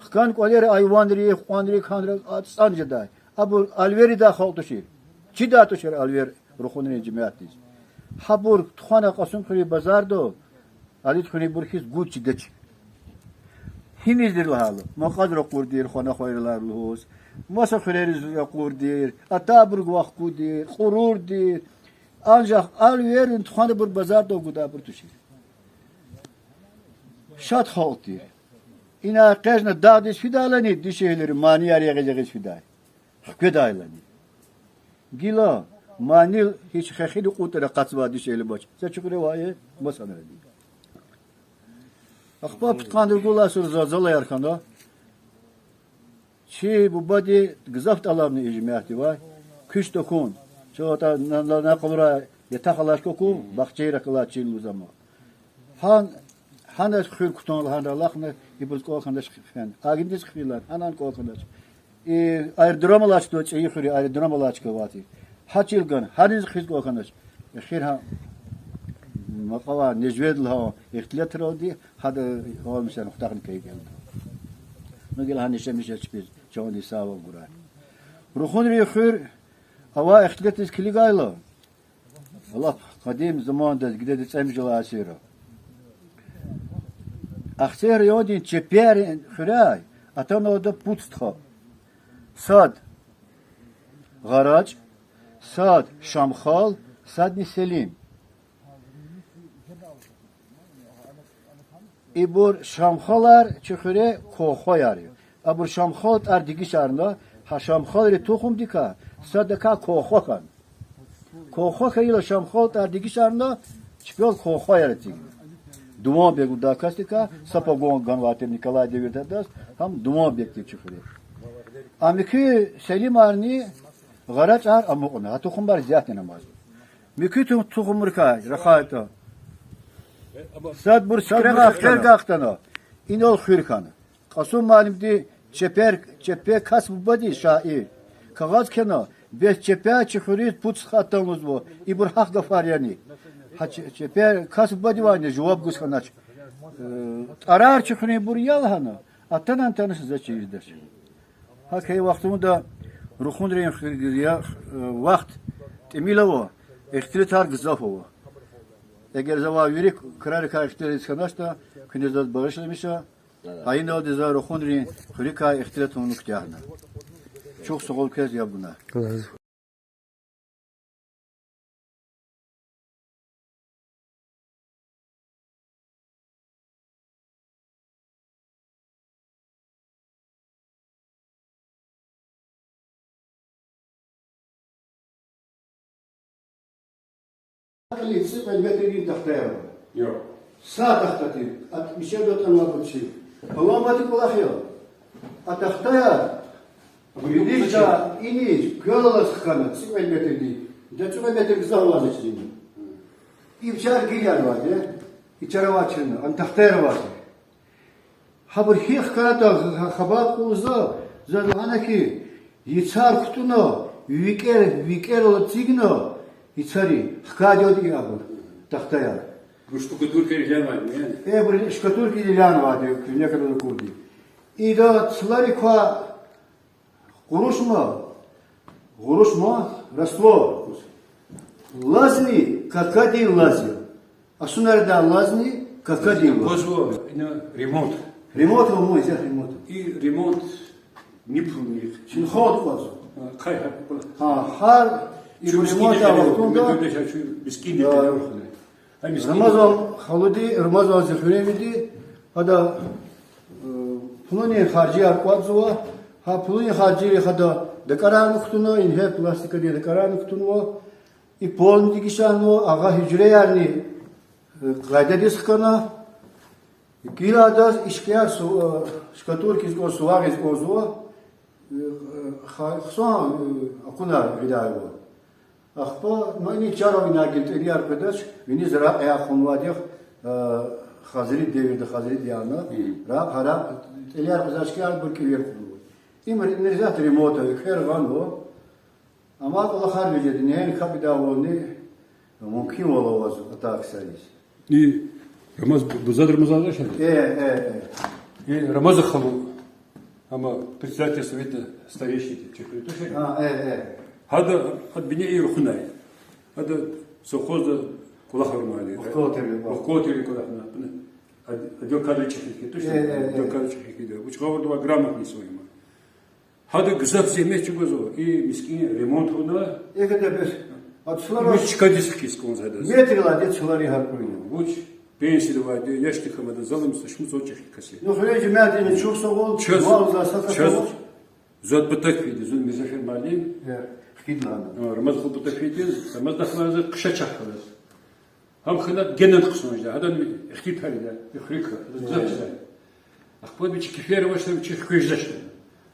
Хкана кӀвалера айванрик, кьванрик, гьанрик ацӀан жедай. Абур алверидай халкь тушир. Чидай тушир алвер Рухунрин жемятдиз. Гьабур тухвана Кьасумхуьруьн базарда, Алидхуьруьнбур хьиз гуз чидач. Гьиниз тир лагьайла, макьаз ракъурдир, хвана хвайрилар лугьуз, маса хуьрериз ракъурдир, атайбурук вахкудир, кьурурдир. Анжах алверни тухванабур базарда агудайбур тушир. Шад халкь тир. Ина къежна дагъдиз фидайлани, дишегьлийри манияр ягъиз-ягъиз фидай. Хкведайлани. Гила манил гьич хехили кьуд тӀвар акъатзавай дишегьли амач. Са чуьхуьр авай, масанрани. Ахпа пудкъанни ругуд лагьай йисуз залаяр хьана. Чи бубади гзаф тӀалабна и жемятдивай, куьч тахьун. Чун атӀа на, на, накъварай ятах алачка хьун, бахчайрихъ галай чил лугьуз ама. Гьан, гьаниз хуьр кутан лагьана алахъна, ибуруз кӀвал хьанач хъфена. Агниз хъфилан, гьанани кӀвал хьанач. И аэродром алачкадал, ЦӀийи хуьруьн аэродром алачка авай тир. Гьа чил гана, гьаниз хъфиз кӀвал хьанач. Эхир гьа макьавай Нежвед лагьай ихтилатралди, гьада авамишан хутахна кайи кӀелда. Ну гила гьа неше-меше чпиз чандин сагъвал гурай. Рухунрин хуьр авай ихтилатдиз килигайла, лап къадим заманда, гидеда цӀемуьжуьд лагьай асирра, Ахцегь райондин Чепер хуьряй атанва пуд стха. Сад Гъарач, сад Шамхал, садни Селим. Ибур Шамхалар чи хуьре колхояр я. Абур Шамхал тӀвар дегишарна, гьа Шамхалрин тухумдикай садакай колхо хьана. Колхо хьайила Шамхал тӀвар дегишарна, чпел колхояр эцигна. Дуванбег лугьудай касдикай са погон ганвай тир Николай девирдадаз, гьам Дуванбег тир чи хуьре. А муькуь Селимарни Гъарачар амукьна, гьа тухумар зятни амазва. Муькуь ту-, тухумрикай рахайтӀа, садбур Сикрегай хтана, инал хуьр хьана. Кьасум муаллимди Чепер, Чепе Кас бубади, шаир, кагъаз кхьена, бес Чепе чи хуьруьз пуд стха атан лугьузва, ибур гьахъ гафар яни? Гьа Че-, Чепе Кас бубадивайни жаваб гуз хьанач. Э, тӀарар чуьхуьринбур я лагьана, атана-атана заз чиридач. ГьакӀ хьайи вахтунда рухунрин хуьр-, я, э, вахт тӀимил ава, ихтилатар гзаф ава. Эгер завай вири крарикай ихтилатиз хьаначтӀа, куьне заз багъишламиша, гьа иналди за рухунрин хуьруькай ихтилат авуна куьтягьна. Чухсагъул квез яб гунай. Кьилиз цӀикьвед метрдин тахтаяр ава. Са тахта тир, а мичӀи ятӀани абур чи. Палан бади кӀвалах я. А тахтаяр вилиз иниз квел алаз хкана, цӀикьвед метрдин. Ида цӀикьвед метр гзаф авазвачни. И вичар гила авайди, и чара авачирна, ана тахтаяр авайди. Гьабур гьикӀ хканатӀа хабар кьурла, заз лагьана хьи, йицар кутӀунна, викӀер, викӀерал эцигна, йицари хкайди я абур, тахтаяр. Бу штукатурка илянвайди я? Э, бу штукатурка илянвайди, куьне кадал акурди. Ида цлари ква къурушма, къурушма, раствор. Лазни какадин лаз я. Асунарда лазни какадин лаз. Квазва ина ремонт. Ремонт ва муйзер ремонт. И ремонт ни пул ни. Шин ход кваз. Хъай гьа. Гьа, гьар и ремонт вахтунда мискӀин. Рамазан халуди, Рамазан зи хуьруьнвиди, гьада, э, пулунин харжияр кӀватӀзава, гьа пулунин харжийрихъ гьада дакӀарарни кутуна, ингье пластикадин дакӀарарни кутунва, и полни дегишарнава, агъа гьуьжреярни, э, къайдадиз хкана, гила адаз ишкъияр су-, э, штукатуркиз кӀан, сувагъиз кӀанзава, э, ха-, хъсан, э, акунар гъидай ава. Ахпа, ну, ина чарав ина гила тӀилияр къведач, виниз ракь яхъ хъувунвайди я, э, хазри девирда, хазри диана. Ракь, гьа ракь, тӀилияр къвезвай чкаяр бур кӀевер хъувунва. Им ри-, мирзат ремонт ава, эквер гъанва. Амма кӀвалахар вижеди, нин капӀ ийидайвални мумкинвал аваз атай ксариз. И Рамаз-, Бузад Рамазан жеда? Э, э, э. И Рамазан халу, амма председатель совета старейшин чи хуьруьн тушир. А, э, э. Гьада, гьада бине и рухунай. Гьада совхозда кӀвалахарнавайди. Бухгалтерия. Бухгалтерия кӀвалахарна. Отдел кадров чӀехи хьи тушир. Э, э, э. Отдел кадров чӀехи хьи. Вуч гъавурда авай грамотный свой ма. Гьада гзаф зегьмет чӀугвазва, и мискӀин ремонт авуна. Э, гьада бес. А цлара вуч чкадиз хкиз кӀанзава гьадаз? Метрдилай цлари гьар куьруьна. Вуч пенсияда авайди, яшди хьамада залум са шумуд цӀал чӀехи кас я. Ну, хуьре жемятдин чухсагъул, чаз, валза са чаз, касавуч. Зун Бутафидин, зун Мирзафер муаллим. Э, хкидна. А, Рамаз халу Бутафидин, Рамаз дахмаза хъша чахъ галаз. Гьам хьана генани хъсан жеда, гьадан ихтилатар ийида, ихрика, гзаф жеда. Ахпа вичи кефер авачтӀа, вичи хквеж жеда.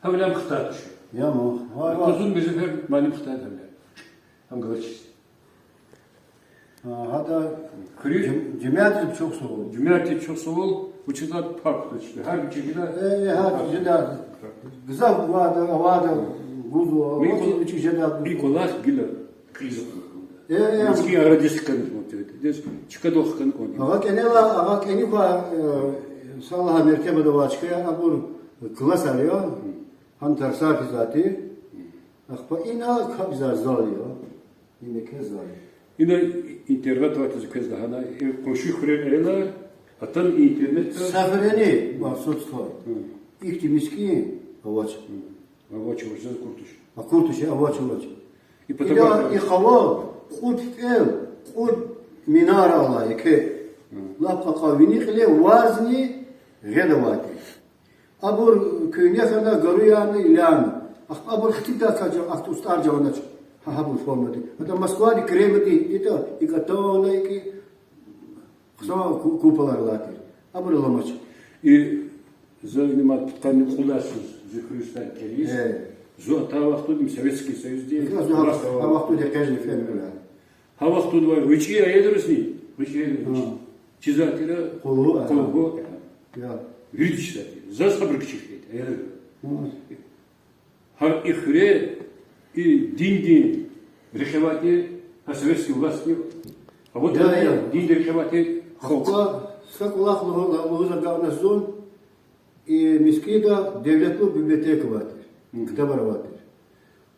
Гьавиляй хтайди туш. Я ма, вай, вай. Ахпа зун Мирзафер муаллим хтайди гьавиляй. Гьам галачиз. А, гьада хуьруьн жем-, жемятдин чухсагъул. Жемятдин чухсагъул, вучиз лагьайтӀа парк туш. Гьар вичи жеда. Э, э, гьар вичи жеда. Гзаф авайда, авайда гузва, вичи, вичи жеда гузва. И кӀвалах гила кьилиз акъудна. Э, э. МискӀин арадиз хкана кӀанда. Дез чкадал хкана кӀанда. Агъа кӀанила, агъа кӀани ква, э, са лагьай мертебада авай чка я, абур классар я. Гьана тарсар физвайди. Ахпа ина капӀзавай зал я. Ина квез зал я. Ина интернат аватиз квез лагьана, э, къунши хуьрер эла, атана интернатда. Сафарани махсус твар. Ихьтин мискӀин авач. Авач, авач, заз акур туш. Акур туш, авач, авач. И ина, и хава кьуд кӀел, кьуд минара алай еке. Лап кьакьан вини кьиле варзни гъед авайди. Абур куьгьне хьана, гаруярни илярна. Ахпа абур хтидаказ жа, ахпа устӀар жаванач. Гьа, гьабур формади. Гьада Москвади, Кремльди, итӀа, икӀ атана, икӀ хъсан ку-, куполар алай тир. Абур аламач. И за винима пудкъанни кьулай йисуз зи хуьруьз стай кӀелиз. Э. Зун атай вахтунда им Советский Союзди. Зун а вахтунда экъечӀна фермерар. Гьа вахтунда авай гъвечӀи аялризни, гъвечӀи аялризни. Гьа. Чизвай тир, къулгьу, къулгьу. Я. Вирида чизвай тир. Заз абуру кичӀе хьайитӀа, аялри. Гьа. Гьа и хуьре, и диндин рекье авай тир, гьа советский властни, а вот, я, я, диндин рекье авай тир халкь. Ахпа Са кӀвалах лугьу-, лугьуз агакьна зун, и мискӀинда девлетлу библиотека авай тир, ктабар авай тир.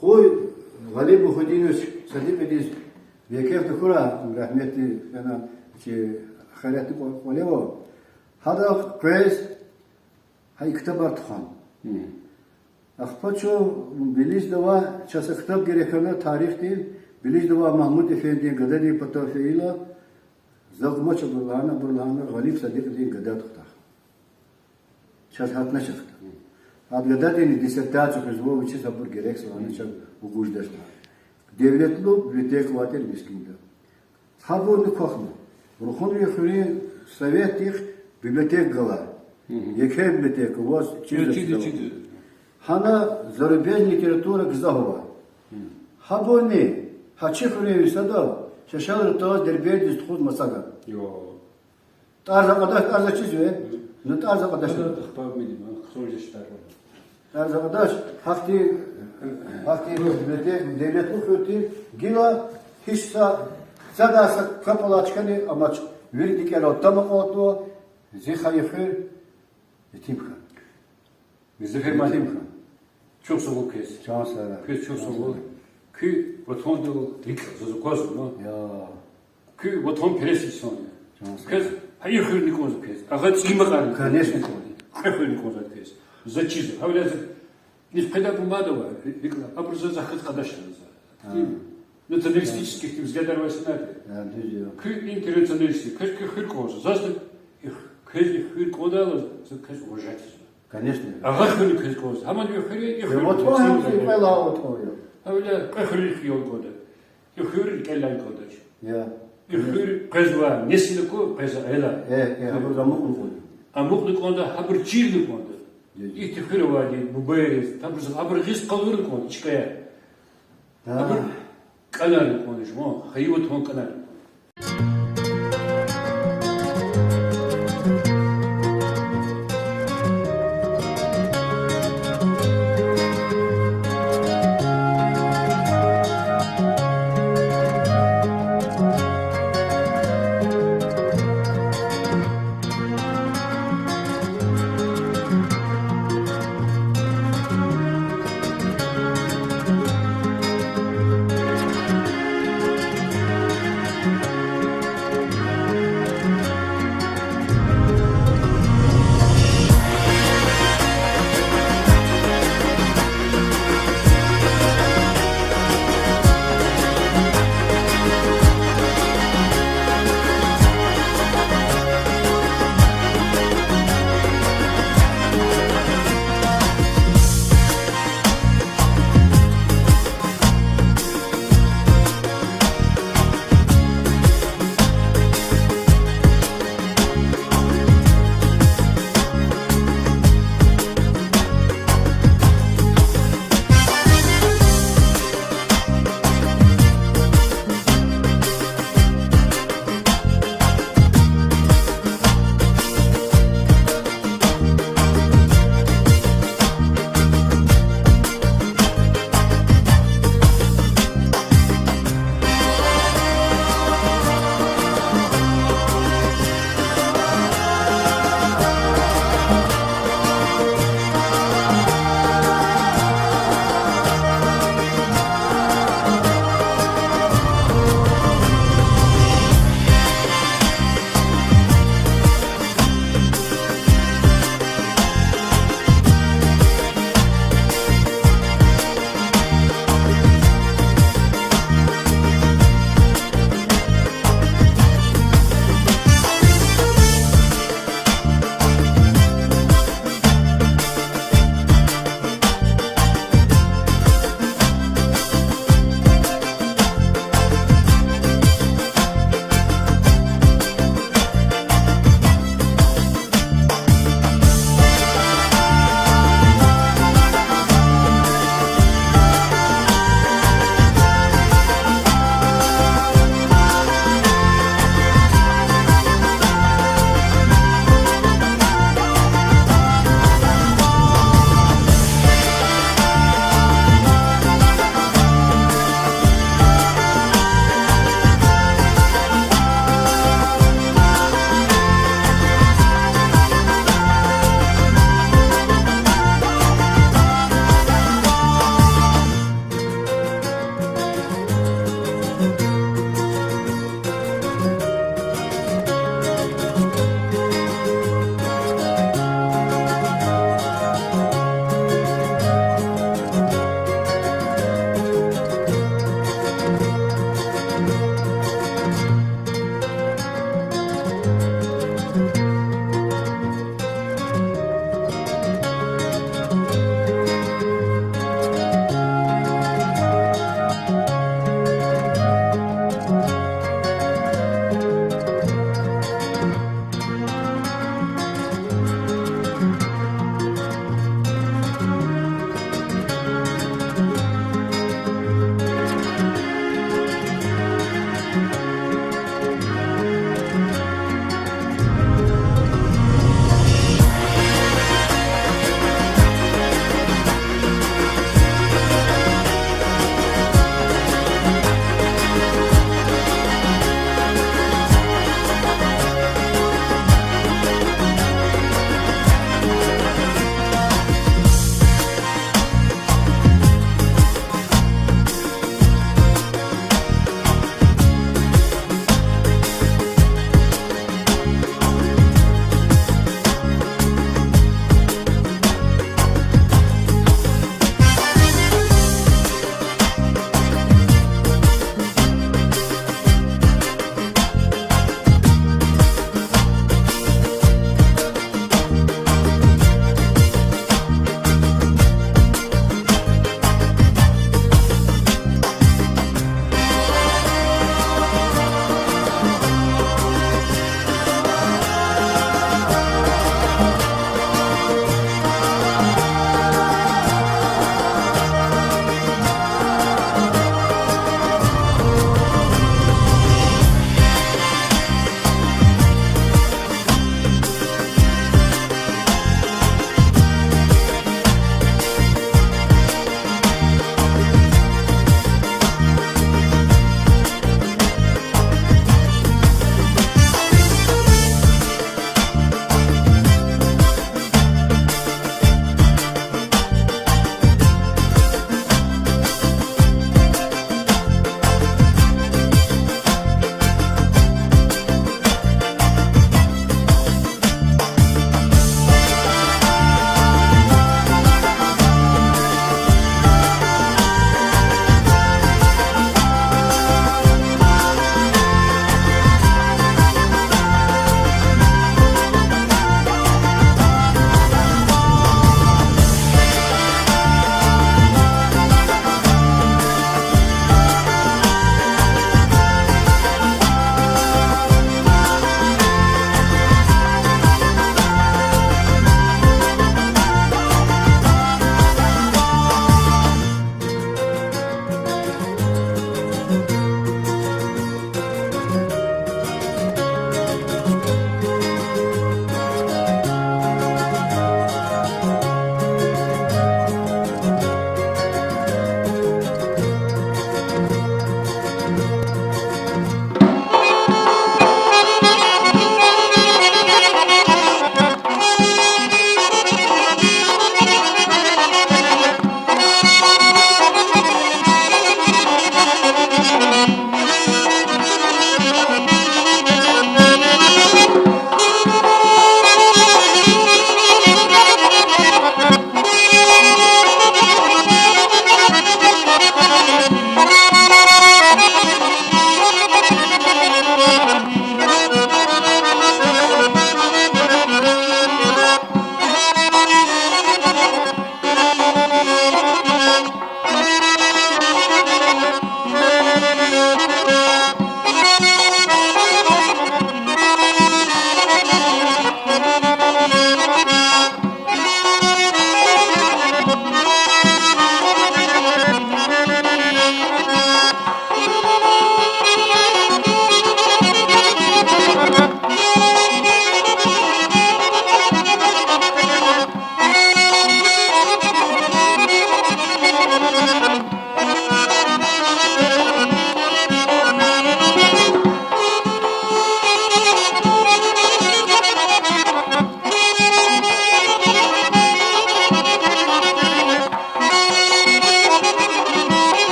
Къуй Гъалиб Мухьутдинович Садикьидиз, еке тахьурай, рагьметдиз фена, чи хайратдин кӀва-, кӀвале ава. Гьада къвез гьа и ктабар тухвана. Ахпа чун Белижда авай, чаз са ктаб герек хьана тарихдин, Белижда авай Магьмуд-эфендидин, гададин патав фейила, за кумач, абур лагьана, абур лагьана, Гъалиб Садикьидин гада тухтах. Чаз гьатна чахъ. Гьа гададини диссертация хуьзва, вичиз абур герек я лагьана, чаз вугуждач лагьана. Девлетлу библиотека авай тир мискӀинда. Гьабурни квахьна. Рухунви хуьруьн советдихъ библиотека гала. Еке библиотека, ваз чида, чида, чида. Гьана зарубежный литература гзаф ава. Гьабурни гьа чи хуьруьнви сада, ша шалра таз Дербентдиз тухуз маса гана. ТӀвар за кьадач, тӀвар за чизва, ну тӀвар за кьадач. ТӀвар за кьадач, гьахьтин, гьахьтин де-, девлетлу хуьр тир, гила гьич са, садай са кап алай чкани амач, вири рикӀерал там акьалтӀа, зи хайи хуьр итим хьана. Мирзафер муаллим, чухсагъул квез. Чан сагърай. Квез чухсагъул. Куь ватандал рикӀ заз аквазва. Я. Куь ватанперес инсан я. Чан сагърай. Квез гьа и хуьрни кӀанзава квез. Агъа цӀийи макьарни. Конечно, кӀанзава. Кьве хуьрни кӀанзава квез. За чизва. Гьавиляй за, низ къведай бумага ава, рикӀ ала, абур за, за хкиз кьадач за. Националистический ихьтин взгляд авай инсанар я. Куь интернационалист я, квез куь хуьр кӀанзава. Заз и, квез и хуьр кӀандайла, за квез уважать ийизва. Конечно. Агъа хуьрни квез кӀанзава. Гьамни и хуьр я, и хуьр. Ватан я, кӀвалах ватан я. Гьавиляй кьве хуьруьнихъ ял кӀанда. И хуьр рикӀелай кӀандач. Я. И хуьр къвезвай несил аку, къвезвай аялар. Э, э, гьабур амукьна кӀанда. Амукьна кӀанда, гьабур чирна кӀанда. Ихьтин хуьр авайди бубайриз, абур, абур гъиз къалурна кӀанда чкаяр. Абур кӀанарна кӀанда жуван, хайи ватан кӀанарна кӀанда.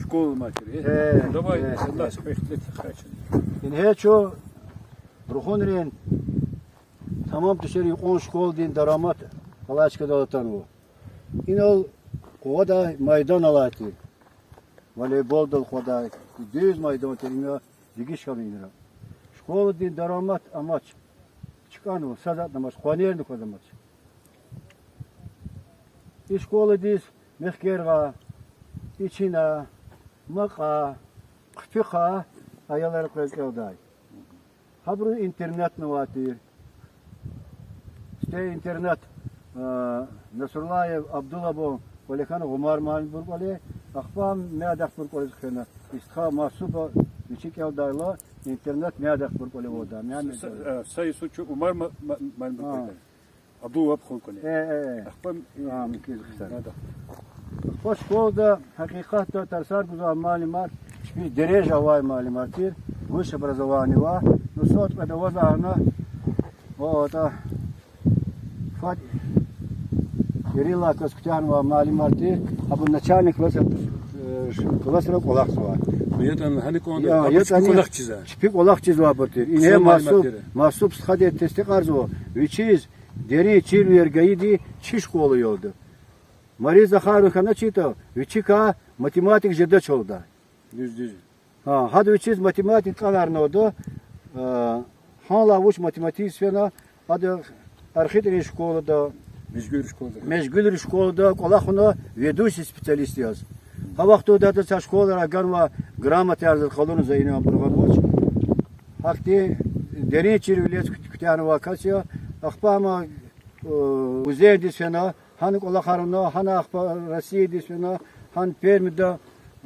Школа матери. Э, давай, э, согласен, э. Ингье чун Рухунрин тамам тушир юкьван школадин дарамат палачкадал атанва. Инал къугъвадай майдан алай тир. Волейболдал къугъвадай дуьз майдан тир, им я дегиш хьана инра. Школадин дарамат амач, чкӀанва, са затӀни амач, къванерни кваз амач. И школадиз Мехкергъа, Ичина, Макьа, Хъуьтуьхъа аялар къвез кӀелдай. Гьабуру интернатни авай тир. Сифте интернат, а, Насруллаев Абдулабун кӀвале хьана, Гъумар муаллимбур кӀвале, ахпа Мядахбур кӀвализ хвена. И стха Масуба вичи кӀелдайла, интернат Мядахбур кӀвале авайди я. Мямед. Са, са, а, са йисуз чун Умар ма-, ма-, муаллимбур кӀвале. Абдулвагьаб хуьн кӀвале. Э, э, э. Ахпа, а, муькуьз хъсан. Мядах. Ахпа школада, гьакъикъатда, тарсар гузвай муаллимар чпиз дережа авай муаллимар тир, высшее образование авай. Ну, сад кьвед авазарна, о, атӀа, фад-, ирилай кас куьтягьнавай муаллимар тир, абур начальный класс, э, ш-, классра кӀвалахзавай. Ну, ятӀани гьаник кӀанда, я, абур чпи ятӀани кӀвалах чизвай. Чпи кӀвалах чизвайбур тир. Ингье са муаллимар Масуб, тир. Масуб стхади тестикьарзава, вичиз дерин чирвилер гайиди чи школа я лугьуда. Мария Захаровна хьаначиртӀа, вичикай математика жедач лугьуда. Дуьз, дуьз. Гьа, гьада вичиз математика кӀанарнавайди, а, гьанлай вуч математист фена, ада архитекторрин школада, Межгуьлрин школада, Межгуьлрин школада кӀвалахна ведущий специалист яз. Гьа вахтунда ада са школара ганвай грамотаяр заз къалуна, за инал абур гъанвач. Гьахьтин дерин чирвилериз куьт-, куьтягьнавай кас я. Ахпа гьам, э, музейдиз фена, гьана кӀвалахар авуна, гьана ахпа Россиядиз фена, гьана Пермда,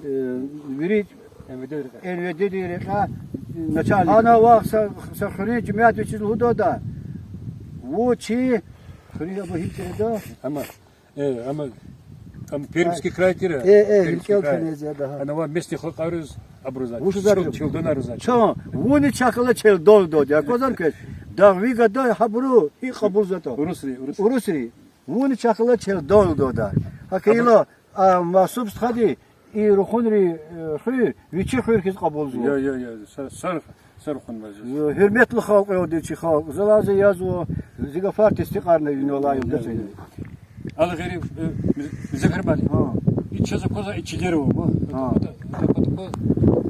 э, вири МВД-дин рекьяй начальник. Гьана авай са, са хуьруьн жемят вичиз лугьудайди я: вун чи хуьруьн абур гьикӀ тирда? Амма, э, амма, амма Пермский край тир, э, э, Пермский край. Ана авай местный халкьариз абуруз, вучиз чел-, челдонар гузвай. Чун, вунни чахъ алай челдон лугьудайди я, аквазвани квез? Дагъви гада гьабуру гьикӀ кьабулзаватӀа? Урусри, урусри. Урусри. Вунни чахъ алай челдон лугьудайди я. ГьакӀ хьайила, а, Масуб стхади и Рухунрин, э, хуьр вичин хуьр хьиз кьабулзава. Я, я, я, са-, сар, сар хьун важиз. Э, гьуьрметлу халкь я чи халкь. Залай за язва, зи гафар тестикьарна винелай юлдашни. Ал гъейри, э, Муз-, Музаффер муаллим. Гьа. И чаз аквазва, и чилер ава, ма. Гьа.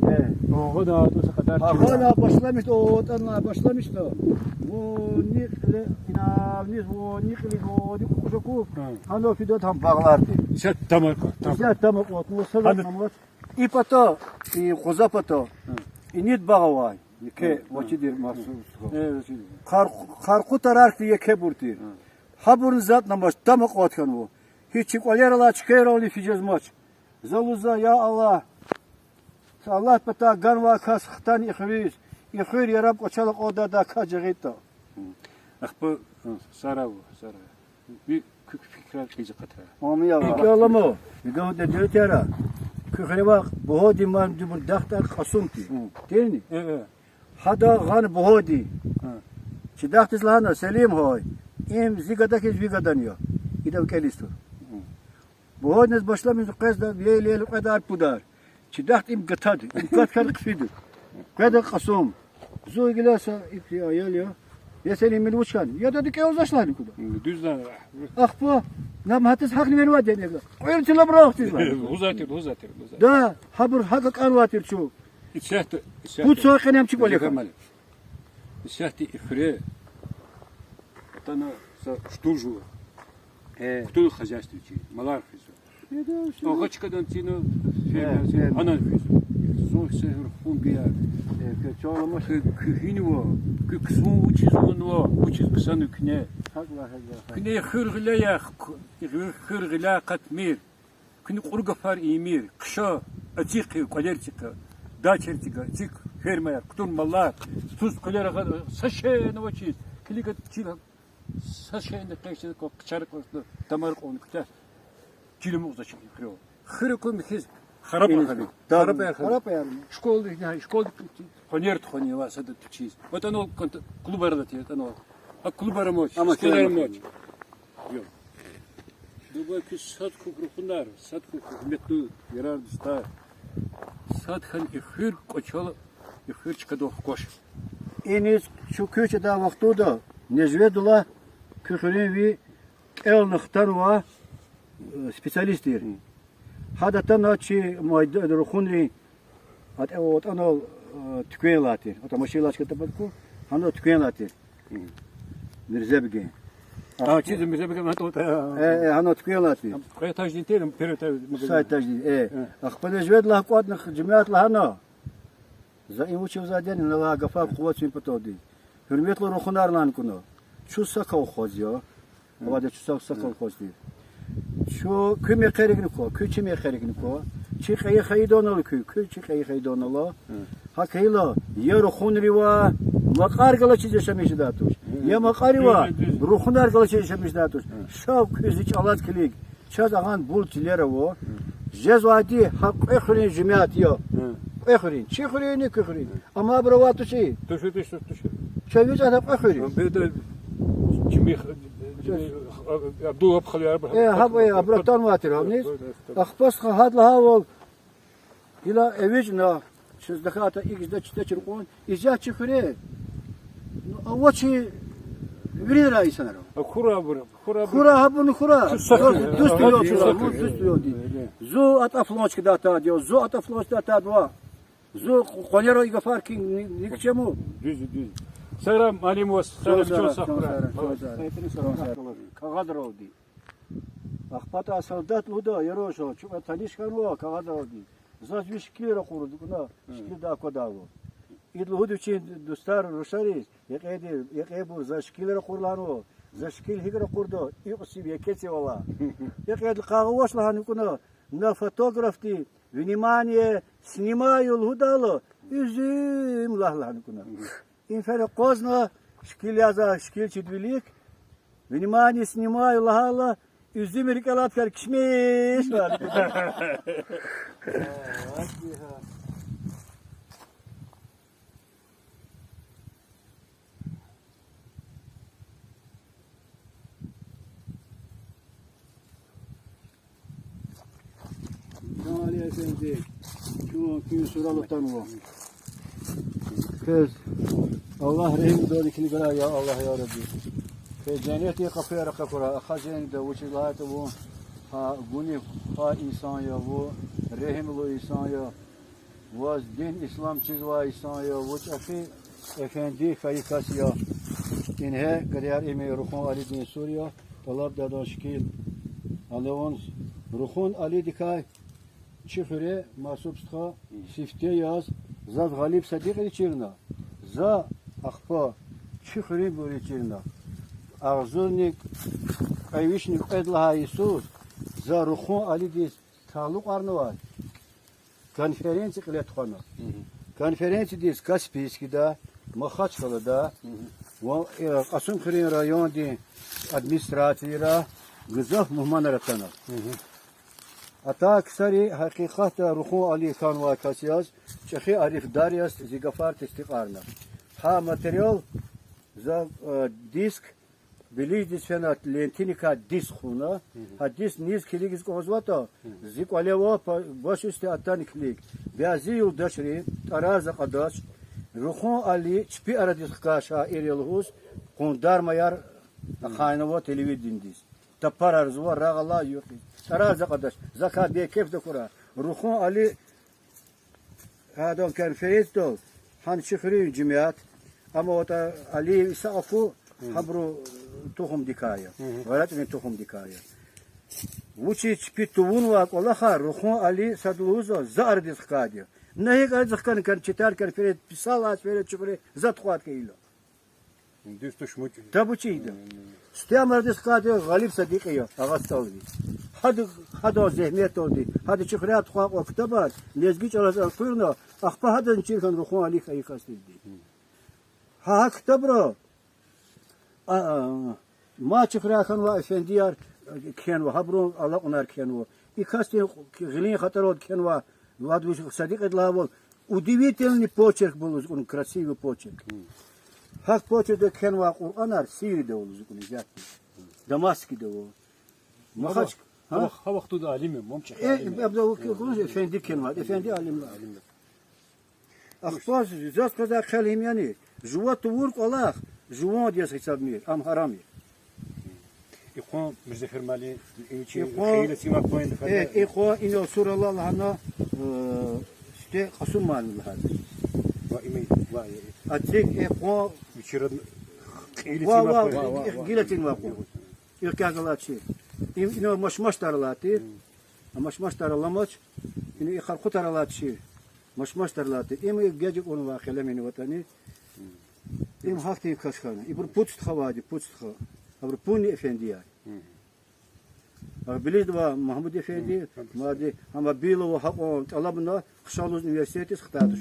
Э. Агъана башламиш, о, тӀана башламишда. Вуни кьиле, ина вуниз, вуни кьилиз, вуни кукӀушаку. Гьа. Гьана фидайди гьам багълар тир. Исятда тамакъ, тамакъ. Исятда тамакъ, ну, са затӀни амач. И пата, и къуза пата. Гьа. Инид багъ авай. Еке, гьа, вачидир, гьа, Масуб стха. Э, вачидир. Къар-, Къаркъу тараркди екебур тир. Гьа. Гьабурни затӀни амач, тамакъ кьван хьанва. Гьич чи кӀвалерал алай чкайрални физ жезмач. За лугьузва, я Аллагь, са Аллагьдин патай ганвай кас хтана и хуьруьз, и хуьр, яраб, кӀвачел акьалдай кас жагъийтӀа. Ахпа, сара ва, сара. Ви куь фикирар къизикъатра. Амин, я Аллагь. Алама, видео де дерт яра. Куь хуьре авай Бугьадин муаллимдин дахтар Кьасум тир. Гьм. Тирни? Э, э. Гьада гъана Бугьади. Гьа. Чи дахтиз лагьана: Селим гьай, им зи гада хьиз ви гадани я. Идав кӀелиз тур. Гьм. Бугьадиниз башламишна къвезда, еле-еле кьведар-пудар. Чи дахт им гатад, им кат-кат хъфида. Къведа Кьасум. Зун гила са икӀ аял я. Я Селим, мин вуч хьана? Я дада, кӀелзавач лагьана куда. Дуьз лагьана. Ахпа, нам гьатиз гьахьна венвай денега. Кьве йисан лабра вахтиз лагьана. Лугьузвай тир, лугьузвай тир, лугьузвай. Да, гьабур гьакӀ кӀанвай тир чун. Исятда, исятда. Пуд йисан къене ам чи кӀвале хьана. Исятда и хуьре атана са штур жува. Э. Хтул хозяйстводин, малар хуьзва. Э, да, что? Агъа чкадан цина, э, фермер цина, э, анан хуьзва. Зун се гьуьр хун гия. Э, куь чаламаш. Куь, куьн гьинва, куь ксун вучиз авунва, вучиз ксанва куьне. Гьакӏ лагь, гьакӏ лагь. Куьне хуьр гъиле яхъ, хуьр, хуьр гъиле къатмир. Куьне кьур гафар ийимир, хъша, аци хъив, кӏвалер цикъа, дачер цикъа, цик фермаяр, кутур малар, туз кӏвалер агъа, са шейни авачиз, килига чил, са шейни къекъвеч, къачар кьуртӏа, тамар кьун куьтягь, чил амукьзавач хирив. Хира куь михьиз харап хьана, харап яр хьана. Школа, школа къванер тухвана ава сада тушиз. Ватӏанал клубар алатир, ватӏанал. А клубар амач, школар амач. Йо. Дуба куь сад хьухь, рухунар, сад хьухь, гьуьрметлу ярар, дустар. Сад хьана и хуьр кӀвачел, и хуьр чкадал хкваш. Иниз чун куьч жедай вахтунда Нежведуллагь куь хуьруьнви кӀелна хтанвай, э, специалист тир. Гьада атана чи майд-, рухунрин атӀа-, атӀанал, э, туьквен алай тир. АтӀа машинал чкада тапатку, гьана туьквен алай тир. Мирзебегин. А, чиз Мирзебегин, гьана тӀа-, Э, э, гьана туьквен алай тир. Кьве этаждин тир, первый этаж магазин. Са этаждин, э. Э. Ахпа Нежведуллагь кӀватӀна жемят лагьана. За им вучиз вазайди я, инал алай гафар къуват фин паталди. Гьуьрметлу рухунар, лагьана кӀуна. Чун са колхоз я. Авайди чун са, са колхоз тир. Чун куь мехъерикни ква, куь чи мехъерикни ква. Чи кьейи хайиди я ана куь, куь чи кьейи хайиди я ана. ГьакӀ хьайила, я рухунривай макьар галачиз яшамиш жедай туш, я макьаривай рухунар галачиз яшамиш жедай туш. Ша куь зи чӀалаз килиг. Чаз агъан бул чилер ава. Жезвайди гьа кьве хуьруьн жемят я. Кьве хуьруьн. Чи хуьруьнни куь хуьруьн. Амма абур авай тушир. Туш, туш, туш, туш. Чаз вичӀа гьа кьве хуьруьн. Беда чими, Абдулвагьаб халаяр. Э, гьаб, э, абур атанвай тир гьавниз. Ахпа стха гьада лагьайвал, гила эвичӀна, чаз тахьайтӀа икӀ жеда, чида чиркьун, исятда чи хуьре, ну, авачир виринра инсанар. А хура абур, хура абур. Хура гьабурни хура. Дуст я, дуст я, дуст я. Зун атӀа фланчкада атайди я, зун атӀа фланчкада атайди я. Зун къванера и гафар кхьин ни-, ни к чему. Дуьз, дуьз. Сагърай, муаллим, ваз, сагърай, чан сагърай. Кагъазралди. Ахпа атӀа солдат лугьуда, яруша, чукьа таниш хьанва кагъазралди. Заз ви шикил ракъур, кӀуна, шикилда аквадайвал. Ида лугьуда вичин дустар, рушариз, я кьейди, я кьейбур, заз шикил ракъур лагьанва. Заз шикил гьикӀ ракъурда, икьсив, я кецив ала. Я кьейди къагъа авач лагьана кӀуна, на фотографди, внимание, снимаю лугьудайла, уьзуьм лагь лагьана кӀуна. Им фена акъвазна, шикил яза, шикилчидин вилик, внимание, снимаю лагьайла, уьзуьм рикӀелай тахьана кишмиш лагьана кӀуна. Чан Али эфенди, чун куьн сурал атанва. Квез Аллагь регьим гудай килиграй, я Аллагь, я Рабби. Квез женнетдин къапуяр ахъа хьурай, ахъа женнетда, вучиз лагьайтӀа вун гьа гунихъ квай инсан я, вун регьимлу инсан я. Ваз дин ислам чизвай инсан я, вун чӀехи эфенди хьайи кас я. Ингье, гадаяр, им Рухун Алидин сур я, тӀалабда адан шикил. Ана вун Рухун Алидикай чи хуьре, Масуб стха, сифте яз, заз Гъалиб Садикьиди чирна, за ахпа чи хуьруьнбуру чирна. Агъзурни кьве вишни кьвед лагьай йисуз за Рухун Алидиз талукьарнавай конференция кьиле тухвана. Конференциядиз Каспийскда, Махачкъалада ва, э, Кьасумхуьруьн райондин администрацийра гзаф мугьманар атана. Атай ксари гьакъикъатда Рухун Али хьанвай кас яз, чӀехи арифдар яз зи гафар тестикьарна. Гьа материал за, э, диск, Белиждиз фена лентиникай диск хъувуна, гьа диск низ килигиз кӀанзаватӀа, зи кӀвале ава, башусти атана килиг. Бязи юлдашри, тӀарар за кьадач, Рухун Али чпи арадиз хкай шаир я лугьуз, къундармаяр ахъайнава телевиденидиз. Тапарарзава, рагъ алай юкъуз. ТӀарар за кьадач, закай бейкеф тахьурай. Рухун Али гьадан конференциядал, гьана чи хуьруьн жемят, амма ватӀа Алиев Иса аку, гьабурун тухумдикай я, ГъарачӀрин тухумдикай я. Вучиз чпи тувунвай кӀвалахар Рухун Али сад лугьузва, за арадиз хкайди я. На гьикӀ арадиз хкана кӀан, четар конференция писал аз феред чуьхуьре, за тухвайди хьайила. Дуьз туш муч. Табу чида. Сифте арадиз хкайди Гъалиб Садикьи я, Агъа СтӀалви. Гьада, гьадан зегьметдалди, гьада чи хуьряй тухвай кьван ктабар лезги чӀалаз элкъуьрна, ахпа гьадазни чир хьана Рухун Али хьайи касдизди. Гьа, гьа ктабра, а, а, мад чи хуьряй хьанвай эфендияр кхьенва, гьабурун алакьунар кхьенва. И касдин гъилин хатӀаралди кхьенвай, вад вуж Садикьиди лагьайвал, удивительный почерк был лугьузва кӀуна, красивый почерк. ГьакӀ почеркда кхьенвай Къуръанар Сирияда ава лугьузва кӀуна, исятда. Дамаскда ава. Махач-, гьа? Гьа вахт, гьа вахтунда алим я, мамчи Э, алим я. Абда вакил кунуш, эфенди кена, эфенди алим я. Алим я. Ахпа заз квадай хъел им яни, жува тавур кӀвалах, жуван яз гьисабмир, ам гьарам я. Ихъван Мирзафер муаллим, и чи Ихъван, хейлацин ва къван э, дифада. Ихъван ина сурала лагьана, э, сифте Къасум муаллим лагьана. Ва ими, ва, э, Ацик ихъван, вичи рад-, ва, ва, ва, ва, ва, гилацин ва къван. Ихъ кягъ галачи. Им ина машмаш таралати. Машмаш таралмач. Ина ихъар хъу таралачи. Машмаш таралати. Им гежик унва хелемини ватани. Им гьахьтин кас хьана. Ибур пуд стха авайди, пуд стха. Абур пудни эфендияр. Абилизва Магьмуд эфенди, мади, гьама Билова гьакьван тӀалабна, хъша лугьуз университетдиз хтайтӀа.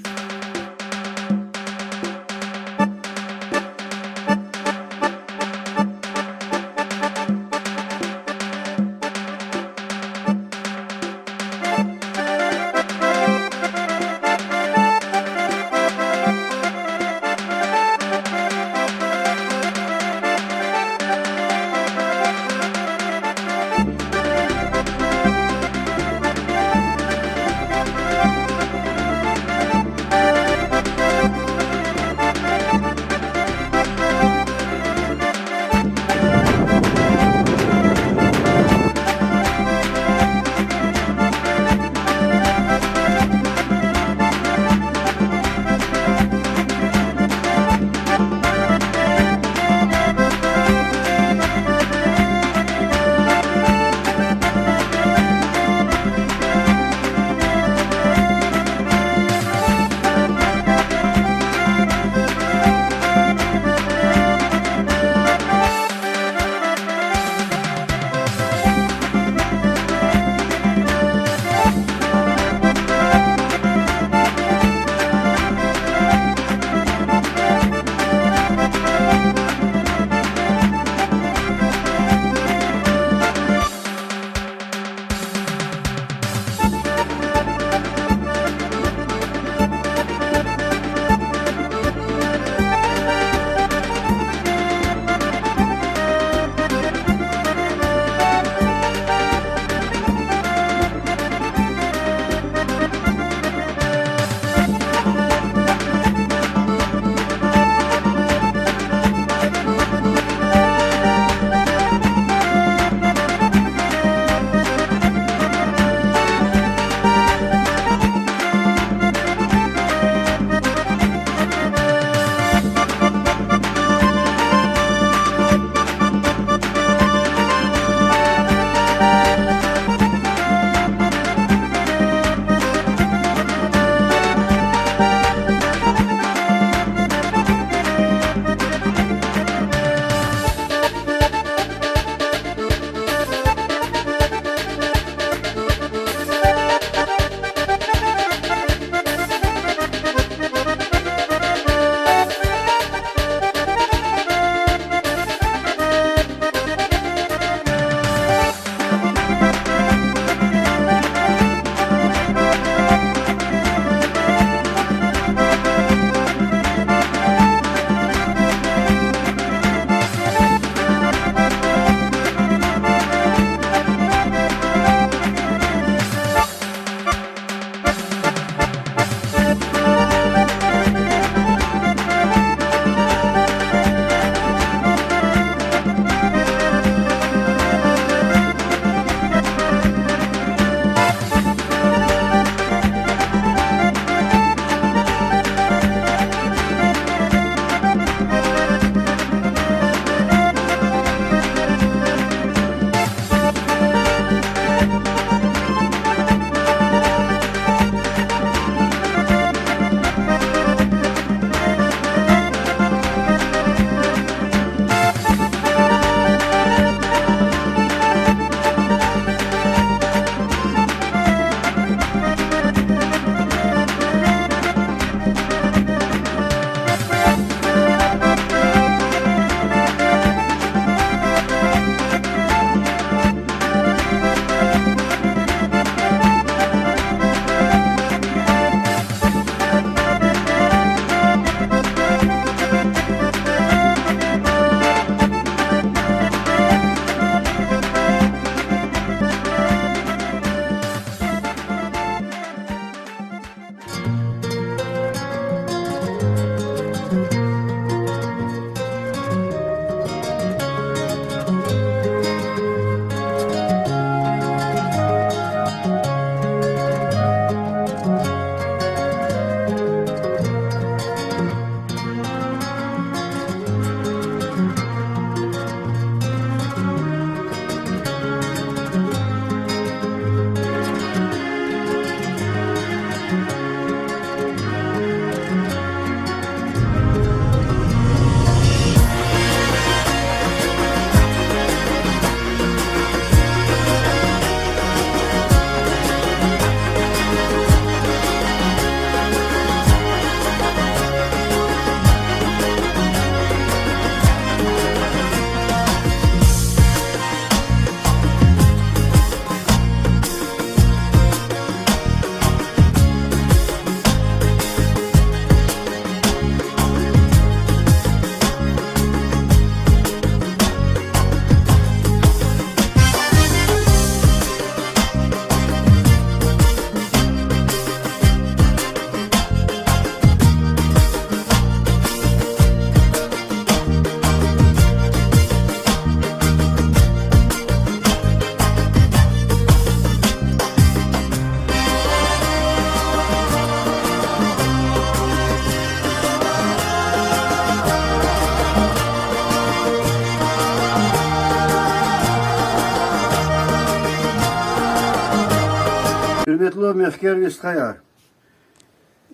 Гьуьрметлу мехкерви стхаяр,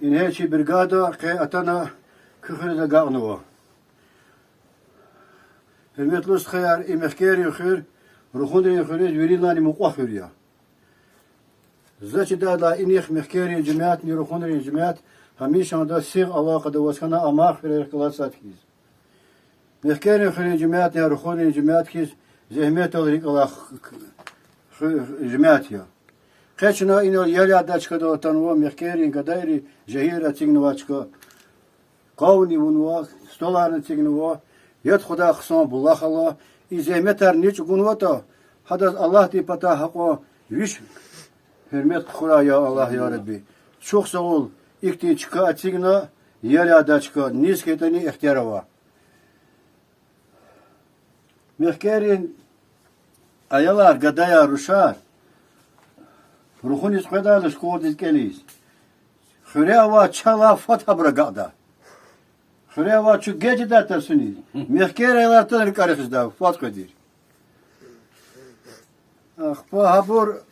ингье чи бригада къе атана, куь хуьруьз агакьнава. Гьуьрметлу стхаяр, и Мехкерин хуьр Рухунрин хуьруьз виридалайни мукьва хуьр я. За чидайдалай инихъ Мехкерин жемятни Рухунрин жемят гьамишанда сигъ алакъада аваз хьана, амай хуьрерихъ галаз сад хьиз. Мехкерин хуьруьн жемятни Рухунрин жемят хьиз зегьметдал рикӀ алай ху-, жемят я. Къе чна инал ял ядай чкадал атанва, мехкерин гадайри жегьилри эцигнавай чка. Къавни авунва, столарни эцигнава, яд хуьдай хъсан булах ала, и зегьметар ни чӀугунватӀа, гьадаз Аллагьдин патай гьакьван виш гьуьрмет хьурай, я Аллагь, я Рабби. Чухсагъул, ихьтин чка эцигна, ял ядай чка, низ хьайитӀани ихтияр ава. Мехкерин аялар, гадаяр, рушар Рухуниз къведайла школадиз кӀелиз, хуьре авай чалай фад гьабур агакьда. Хуьре авай чу геж жедай тарсуниз, мехкер аялар атана рикӀ арихизда, фад къведир. Ахпа гьабур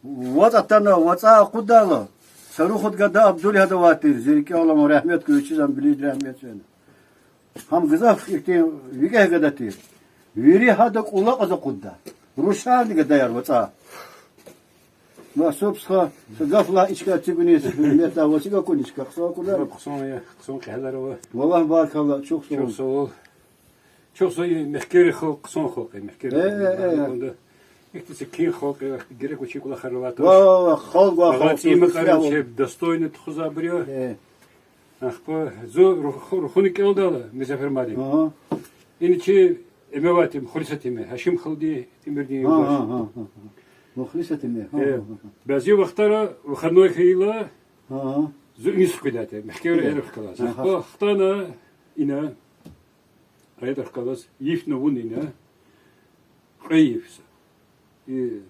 вацӀ атана, вацӀай акъудайла, са Рухуд гада Абдул гьада авай тир, зи рикӀел алама, рагьмет хьуй, вичиз ам билиж рагьмет фена. Гьам гзаф ихьтин викӀегь гада тир. Вири гьада кӀулакьаз акъудда. Рушарни гадаяр вацӀа. Масуб стха, са гаф лагь и чка эцигуниз, гьуьрметлу, вацӀик акуна и чка, хъсан акуна. Хъсан я, хъсан кьегьалар ава. Валлагь, баркалла, чухсагъул. Чухсагъул. Чухсагъул, мехкерин халкь хъсан халкь я, мехкерин халкь. Ихьтин секин халкь я, герек вичин кӀвалахар авай туш. Ва, ва, халкь, ва, халкь, цӀийи макьарин чеб достойный тухузвайбур я. Ахпа зун Рух-, Рухуни кӀелдайла, Музаффер муаллим. Ина чи эме авай тир, Мухлисат эме, Гьашим халудин, Тимирдин юлдаш. Мухлисат эме. Бязи вахтара выходной хьайила, зун иниз хкведай тир, мехкерин аялрихъ галаз. Ахпа хтана ина, аялрихъ галаз, йифни авуна ина, кьве йиф са. И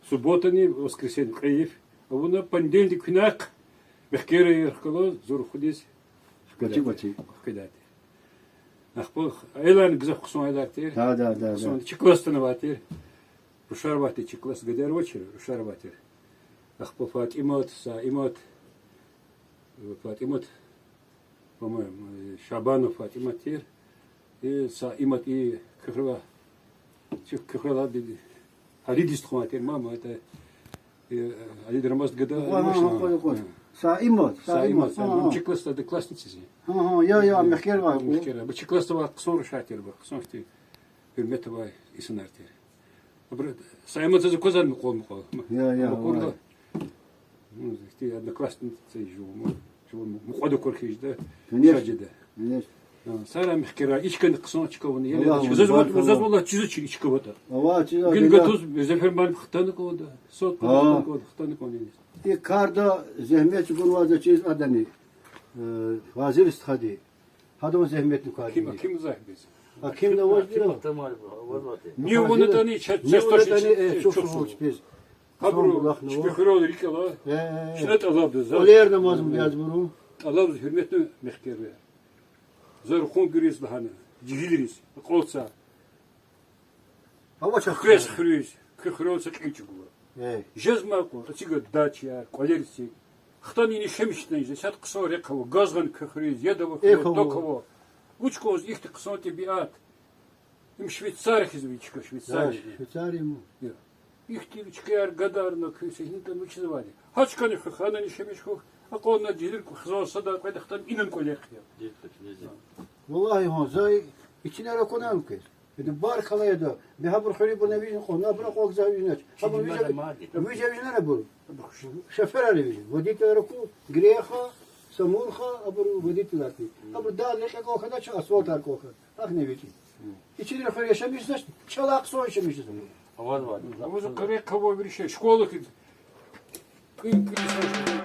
субботани, воскресенье кьве йиф авуна, понедельник куьнахъ мехкерин аялрихъ галаз зун Рухуниз хкведай тир. Ахпа аяларни гзаф хъсан аялар тир. Хъсан, чи класс атанвай тир. Рушар авай тир, чи класс, гадаяр авачир, рушар авай тир. Ахпа ФатӀимат, Саимат, ФатӀимат, по-моему, Шабанов ФатӀимат тир. И Саимат, и куь хуьре, чи куь хуьре лагьайди, Алидиз тухузвай тир, мама, это, Алид Рамазан гада. Саимат, Саимат, Саимат, чи классда одноклассница зи. Я, я, мехкер авай, мехкер авай. Чи классда авай хъсан рушар тир, хъсан ихьтин гьуьрмет авай инсанар тир. Абуру Саимат заз аквазвай мукьвал-мукьвал. Я, я, акурла. Ну, ихьтин одноклассница жува, жува мукьвада акур хьиз жеда, ша жеда. Сара мехкерар, и чкани хъсан чка авуна, я, заз, заз валлагь чизва чи и чка аватӀа. Гила гатуз Музаффер муаллим хтана кӀанда, сад кӀанда, хтана кӀанда. И карда зегьмет чӀугунвай заз чиз адани, Фазил стхади. Гьадан зегьметни квайди. Гьаким, гьаким зегьмет. Гьакимни авазди. Ни авунатӀани, чухсагъул чпиз. Гьабуру чпин хуьрел рикӀ ала. Чна тӀалабда за. КӀвалерни амазма язбуру. ТӀалабда, гьуьрметлу мехкерар, за Рухунгуьриз лагьана, жегьилриз акьалтзава. Квез хуьруьз, куь хуьрел са кьил чӀугва. Жезмай кьван, эцигай дачаяр, кӀвалер эциг. Хтана иниз яшамиш хьана, исятда хъсан рехъ ава, газ гъана куь хуьруьз, яд ава, ток ава. Вуч кӀанзава ихьтин хъсан тӀебиат. Им Швейцария хьиз я и чка, Швейцария. Ихьтин чкаяр гадарна, куьн са гьинтӀан вучизвайди. Гьа чкани хуьх, гьанани яшамиш хьухь, акьван жегьилрин хизан сада кьвед, хтана инан кӀвалер хъия. Валлагьи, гьа, за ичинра акуна квез. Ида баркалла яда, бегьабур хуьруьбур вижни кьван, абур акьван гзаф вижнач. Абур вижа-, вижа-, вижнар абур. Шофёрар вижна. Водительар аку, Греха, Самурха, абур водительар тир. Абур дагъ лекье кӀвал хьанач, асфальтар кӀвал хьана. Ахьна вичи. Ичинра хуьр яшамиш жезвач, чалай хъсан яшамиш жезва. Авазва. Авазва, къарекъ ава вири шей, школа хьиз. Кьин, кьин.